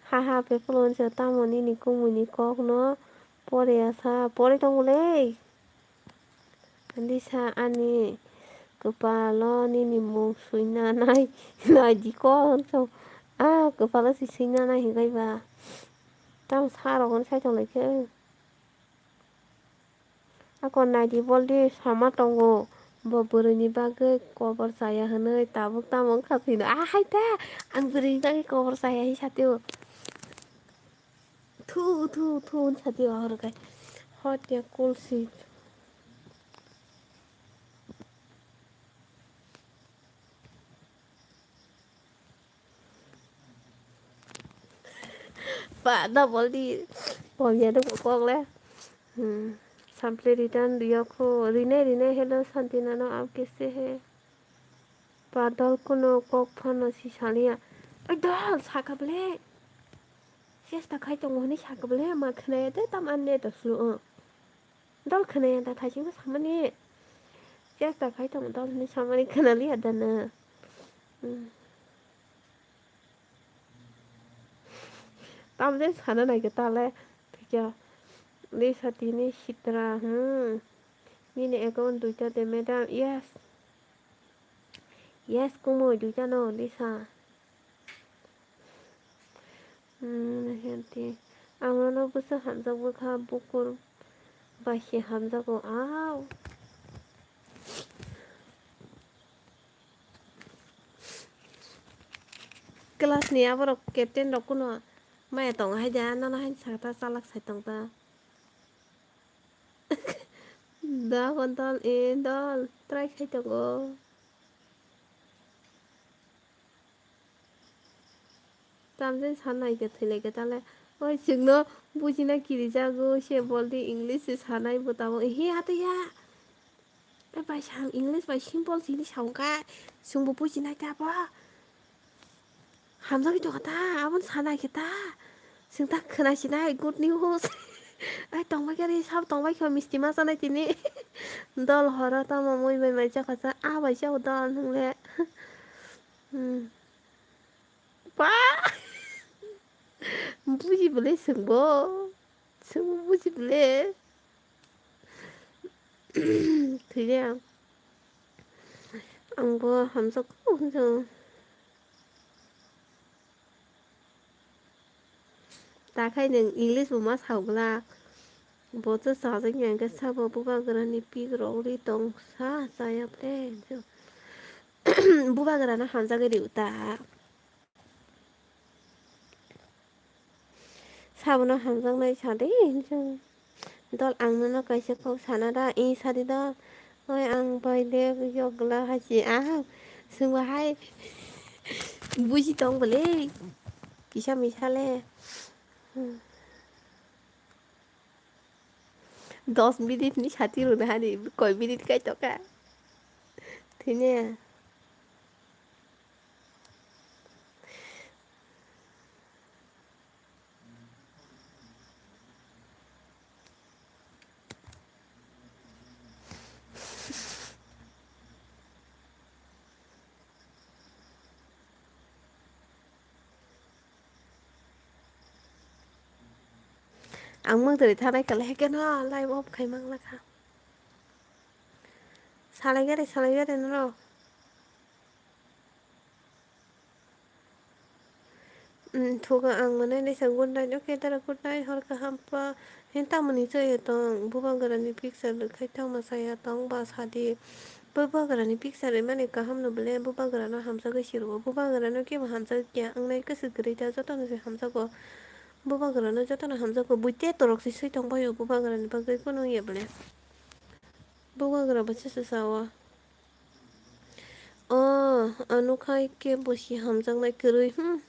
ha ha, bepolo se tamo nini kumui ni kok no pore ya sa, pore tongo le. Lisa ani kwpalo nini mung suina nai, nai di kok, ah, kwpalo si suina nai hinwi ba. Tamo sa rok no sai tong lai khe. Ako naidi boldi sama tongo, bo bwrwini bagwi kobor chaya hwnwi tabuk tamo wngkha phino. Ah, hai ta, ang bwrwini bagwi kobor chaya hi satio. Thu, thu, thu, wng satio, ahoro kai. Hot ya cool si. Ba, double di. Pom ya de kok le. Hmm. Sample return diyo kho. Rine, rine, hello, Santi nano, aap kaise hai? Ba, dol kuno kok phano si saliya. Ai, dol, saka ble. Chesta khai tongo hwnwi saka ble, ma khwnaya de, tam anne to slu, uh. Dol khwnaya da thaisingbo samani. Chesta khai tongo dol hinwi samani khwnaliya da na. Hmm. Tamjai sana nai khe tale. Thikya. Lisa tini sitra. Hmm. Nini account duita de madam. Yes. Yes, kumui duita no Lisa. Hmm, henti. Ang nono bwsa hamjak bwkha bukur bai se hamjago. Au. Class ni aborok captain rok kuno maya tongo hai da, nono hai saka ta chalak sai tong ta. Da kon dol e dol try khai tongo. Tamjai sanai khe thwilai khe tale. Oi chwngno bujina kirijago se boldi English se sanai bo tabuk. Ehe hatiya. E bai sam English bai simple sini saungkha. Chwngbo bujinai ta bo. Hamjagwi tongkha ta, aboni sanai khe ta. Chwng ta khwna sinai good news. Ai tongbai khe ri sab tongbai khe misti ma chanai tini. Dol horo tamo mui bai mai chakha cha. A bai chao dol nwngle. Hmm. Ba! Buji bwle chwngbo. Chwngbo buji bwle. Thwile ang. Angbo hamjakgo hwnjao. Takhai nwng English bo ma sao glak. Bo to chajakya hwnkhe sabo bubagrani pik rok ri tong sa chaya ble. Bubagrano hamjagwi ri ta. Sabono hamjaknai sadi hinjwng. Dol ang nono kaisa kok sana da, i sadi dol. Oi ang bai de yokla hasi ah. Sungba hai. Buji tong bole. Kisa misa le. Dos minute ni sati rwna hani koi minute kai toka. Thine. Ang mangtwrwi thanai kale hekeno live off khai manglakha. Salai gari, salai gari norok. Umm, thugo ang mwnai naisa good night, okay dara good night, hor kaham pa. He tamoni chaya tong, bubagrani picture rwkhai tamo chaya tong ba sadi. Bubagrani picture rwmani kaham no bole, bubagrano hamjagwi si rwo, bubagrano kebo hamjagya wngnai kwchwk kwrwi da, jotono se hamjago. Bubagrano jotono hamjago, buite torok se swi tong baio bubagrani bagwi kunu wngya bole. Bubagra bo se se sao. Oh, ano khai kebo si hamjaknai kwrwi, hmm.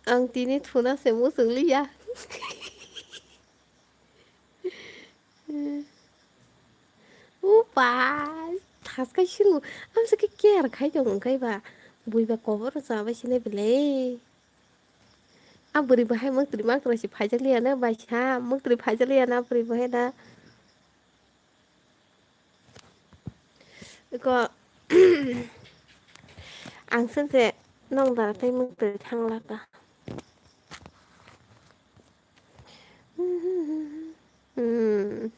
Ang tini thuna se muchung liya. Upa, thaskai singo. Amsa khe care khai tong wngkhai ba. Bui ba kobor chabai sine belai. A bwrwi bo hai muktrwi maktrwi se phaijak liya na bai sa. Muktrwi phaijak liya na bwrwi bo hai da. Eko, ang swnse nong dara tei muktrwi thang laka. Hmm.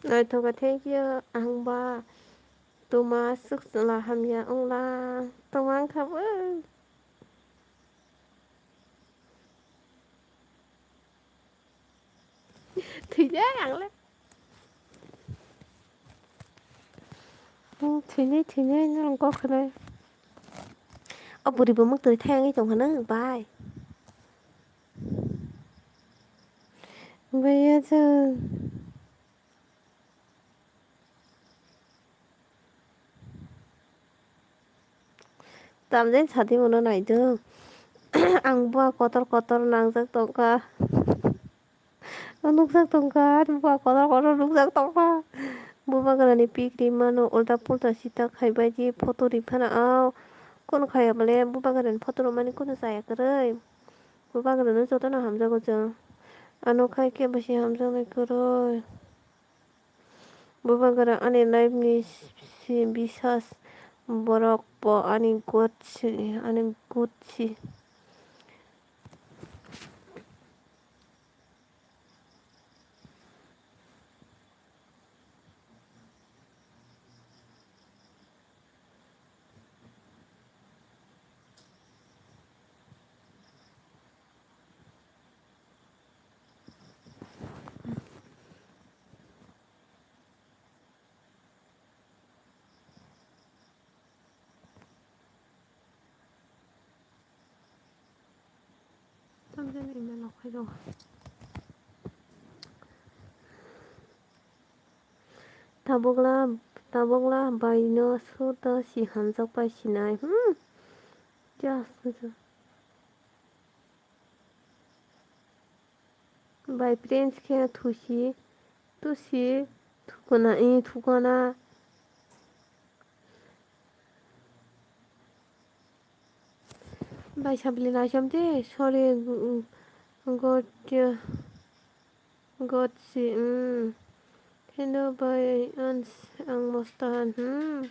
Naithoka, thank you. Ang ba tuma swk chwla hamya wngla. Tuma wngkha bo. Thwinai ang le. Hmm, thwinai, thwinai, norok kok khnai. O bwrwi bo muktrwi thai wngwi tong phano, bai. Bai ya chwng. Tamjani sadi mono naido. Ang bua kotor kotor nangjak tongkha. Nukjak tongkha, bua kotor kotor nukjak tongkha. Bubagrani pik rimano ulta pulta sita khaibaidi photo riphano au. Kunu khaiya bole bubagrani photo rwmani kunu chaya kwrwi. Bubagrano jotono hamjago chwng. Ano khai khe bwsai hamjaknai kwrwi. Bubagra ani life ni si bisas borok bo ani god si, ani god si. Tamjani email rok phai rw. Tabukla, tabukla bai no suda si hamjak pai sinai. Hmm. Just. Bai prince khe thusi, tusi, thukuna, i thukuna. Bai sabli naisom de, sorry, god, god si, hmm. Hello, bai, ans, ang mostan, hmm.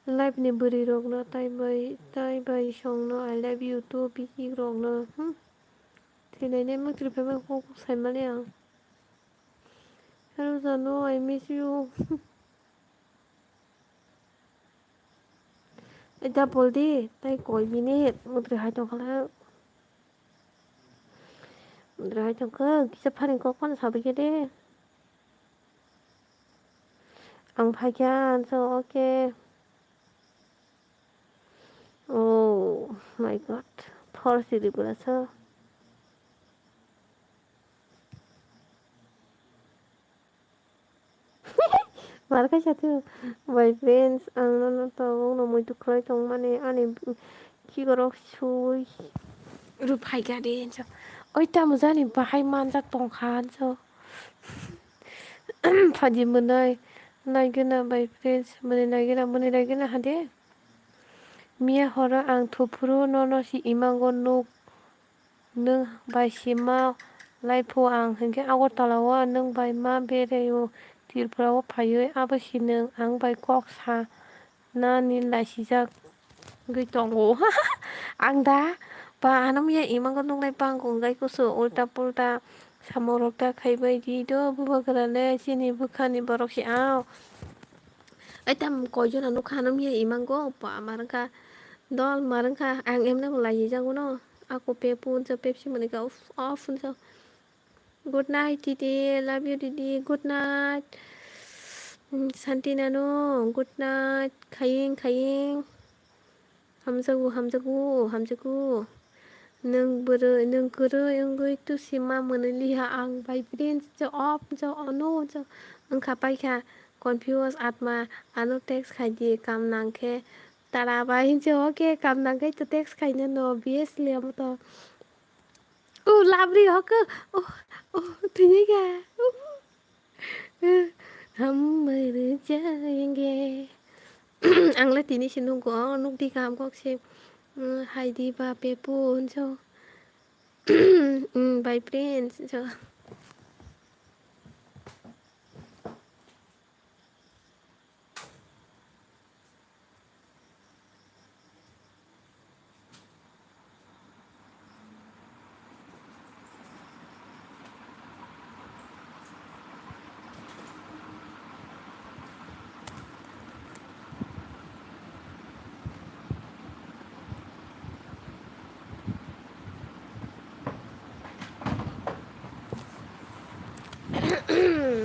Life ni bwrwi rokno tai bai, tai bai songno I love you too, bihik rokno, hmm. Thwinai ne mwtri phaima kok sai mani ang. Hello, Janu, I miss you. Ei, double di, tai koi minute, mwtri hai tongkha le. Mwtri hai tongkha, kisa pharing kok phano sabai khe de. Ang phaikha, so, okay. Oh my God, four siri pura so. Mar kaisa tu, my friends, ang nono tabukno muitu khlai tongmani, ani khikorok sui rw phaikha de, hinso. Oi, tamo jani bahai manjak tongkha, hinso. Phaji mwnwi naigwna, my friends, mwnwi naigwna, mwnwi naigwna hade. Miya horo ang thuphuru nono si imango nuk. Nwng bai sima lai phu ang hinkhe Agartala o nwng bai ma berai o Tripura o phaiwi abo si nwng ang bai kok sa nani laisijak wngwi tongo. Ang da ba ano miya imango nuknai bangkok wngwi kusu ulta pulta samung rok ta khaibai di do bubagra le chini bwkhani borok se ao. Ai tam koi jona nukha ano miya imango ba ma rwngkha. Dol ma rwngkha, ang emne bo laijijak uno. Ako pepu unsa, Pepsi manwi kha, uff, off unsa. Good night, Didi. Love you, Didi. Good night. Mm, Santi Nano, good night. Khaying, Khaying. Hamjago, hamjago, hamjago. Nwng bwrwi, nwng kwrwi wngwi tusi ma mwnwi liha ang bai prince jo op jo ono jo wngkha paikha confuse atma ano text khaidi kam nangkhe. Tara bai hinse oke kam nangkhai to text khaina no obviously amo to. O labri hok o o thini ga. Hum mar jayenge. Ang le tini se nugo, nukdi kam kok se, mm, hai di ba pepu hinso. Mm, bai prince hinso.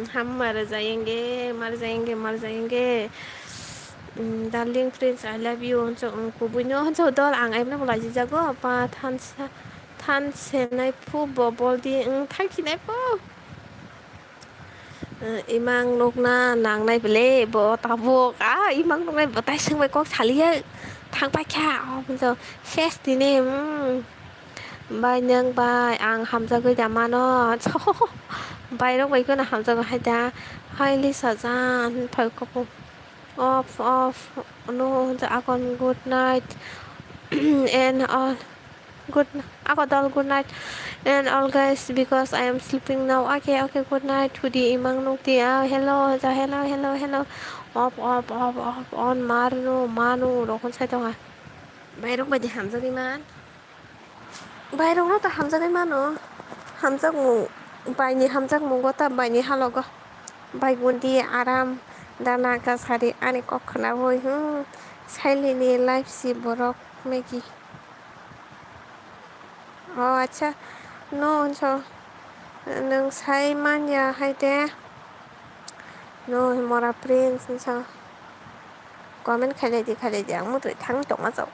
Ham mar jayenge, mar jayenge, mar jayenge. Mm, darling prince, I love you. Honso, mm, kubui no honso dol ang aimna bo laji jago. Pa thansa, than senai phu bo bol di, mm, thang khinai phu. Eh, imang nukna nangnai bele bo tabuk. Ah, imang nuknai bo tai swngbai kok saliya thang paikha. Oh, honso ses tini, mm. Bai nwng bai ang hamjagwi da mano. Bai rok bai kheno hamjago hai da. Hai Lisa jan phai kopo. Off, off. No, the Akon, good night. And all. Good, Akon dol, good night. And all guys, because I am sleeping now. Okay, okay, good night. Thudi imang nukdi. Ah, hello, ja, hello, hello, hello. Op, op, op, op, on, marno, manu, rokon sai tonga. Bairok bai di hamjagwi man. Bairok no ta hamjagwi mano. Hamjakmung, baini hamjakmungo ta baini halogo. Bai gundi aram, dana kasari ani kok khnawi. Hmm, sailini life si borok megi. O acha, no hinso, nwng sai manya hai de. No, mora prince hinso. Comment khailai di, khailai di, ang mutri thang tongma chao.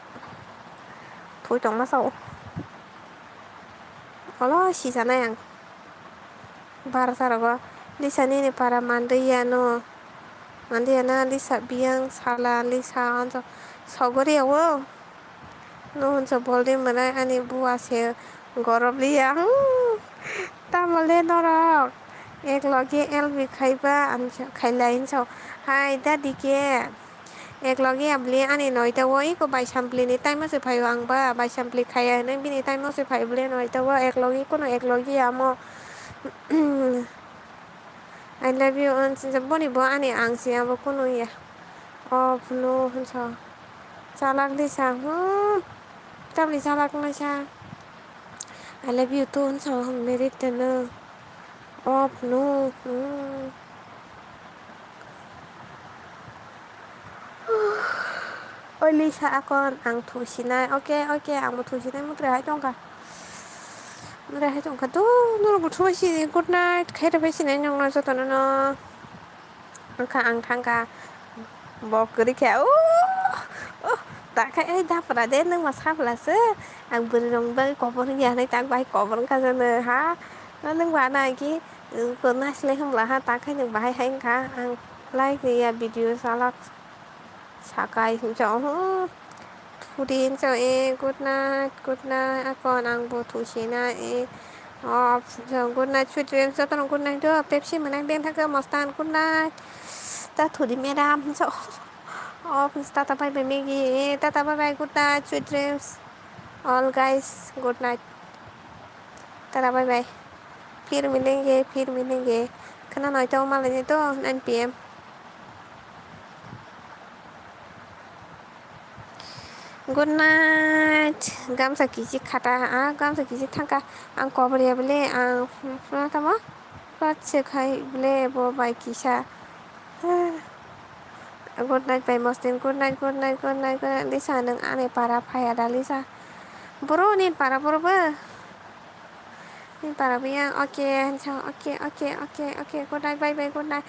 Thui tongma chao. Olo sisanai ang. Bar sarogo. Lisa nini para mandiya no. Mandiya na Lisa biyang sala Lisa anso sogori awo. No hwnso boldi mwnai ani bua se gorob liya. Hmm. Tamo le norok ek loge L B khaiba ang khailai hinso. Hai dadi ke ek loge abli ani noita o iko bai sampli ni time o se phaio ang ba bai sampli khaiya hinwi bini time o se phai bole noita o ek loge kono ek loge amo. I love you, ang sinsa boni bo ani ang siya bo kunu ya. O phunu hinsa. Chalak di sa, hmm. Tamni chalak nai sa. I love you too, hinsa, hmm, merit teno. O phunu, hmm. Oi Lisa akon, ang thusinai. Okay, okay, ang bo thusinai, mutri hai tongkha. Mutri hai tongkha. To, norok bo thubai sini. Good night. Khaira bai sini, nong no joto no no. Wngkha ang thangkha. Bo kwrwi khe. Oh, oh, ta khe, ei, da pura de, nang ma sapla se. Ang bwrwi rong bai kobor wngya hinwi tak bai kobor wngkha jani, ha? Nang ba na ki, uh, ko nasilai hwnla, ha? Ta khe nang bahai hai wngkha. Ang like ya video salak. Sakai hinsa, hmm. Thudi hinsa, eh, good night, good night, akon ang bo thusinai, eh. Oh, good night, sweet dreams, jotono good night do, Pepsi mwnai beng thangkhe mostan, good night. Ta thudi madam hinsa, oh, tata bye bye Maggie, eh, tata bye bye, good night, sweet dreams. All guys, good night. Tata bye bye. फिर मिलेंगे, फिर मिलेंगे. Khana noita o malai ni to nine P M. Good night. Gamsa kisi khata, ah, gamsa kisi thangka. Ang kobor ya bole, ang, hmm, tamo. Pat se khai bole bo bai kisa. Good night, bai Mostin. Good night, good night, good night, good night. Lisa, nwng ani para phaiya da, Lisa? Boro ni para boro bo. Ni para bo ya. Okay, hinsa. Okay, okay, okay, okay. Good night, bye bye, good night.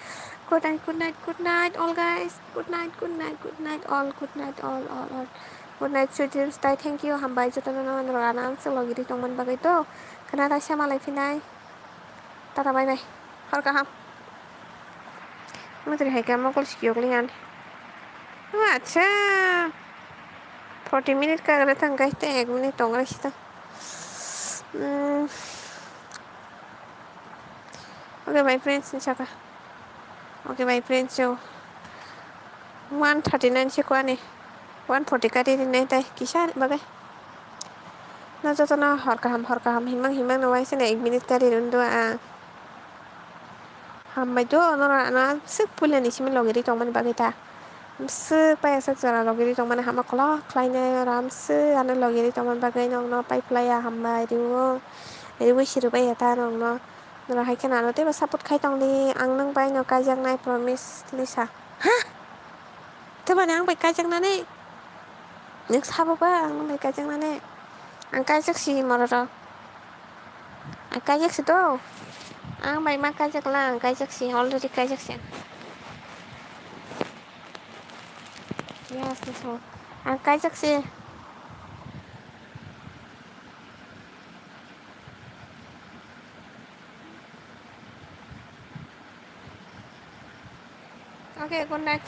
Good night, good night, good night, all guys. Good night, good night, good night, all. Good night, all, all, all. Good night, sweet dreams. Tai thank you. Hambai jotono no, no, rana ang se logi ri tongmani bagwi to. Khana ta sama lai phinai. Tata bye bye. Hor kaham. Mutri hai khe mokol sikiyok liyan. Acha. Forty minute kagra thang guys, tei ek minute tong guys ta. Hmm. Okay, bye friends, saka. Okay, bye friends, so one thirty nine se kwani. One forty kari rinai tai kisa bagwi. No jotono hor kaham, hor kaham, himang, himang no waisene ek minute kari rwndwa ang. Hambai do, norok ano swk puila ni simi logi ri tongmani bagwi ta. Swk pai aswk jora logi ri tongmani hama kolok khlainai, oro amswk ano logi ri tongmani bagwi nokno pai phlaiya, hambai riwo, riwi sirwbaiya ta nokno. Norok hai kheno ano teibo support khai tongdi, ang nwng bai no kaijaknai, promise, Lisa. Ha? Tei bani ang bai kaijaknani? Nwng sabo ba ang nwng bai kaijaknani? Ang kaijak si mororo. Ang kaijak si to. Ang bai ma kaijak la, ang kaijak si, already kaijak si. Yes, this one. Ang kaijak si. Okay, good night.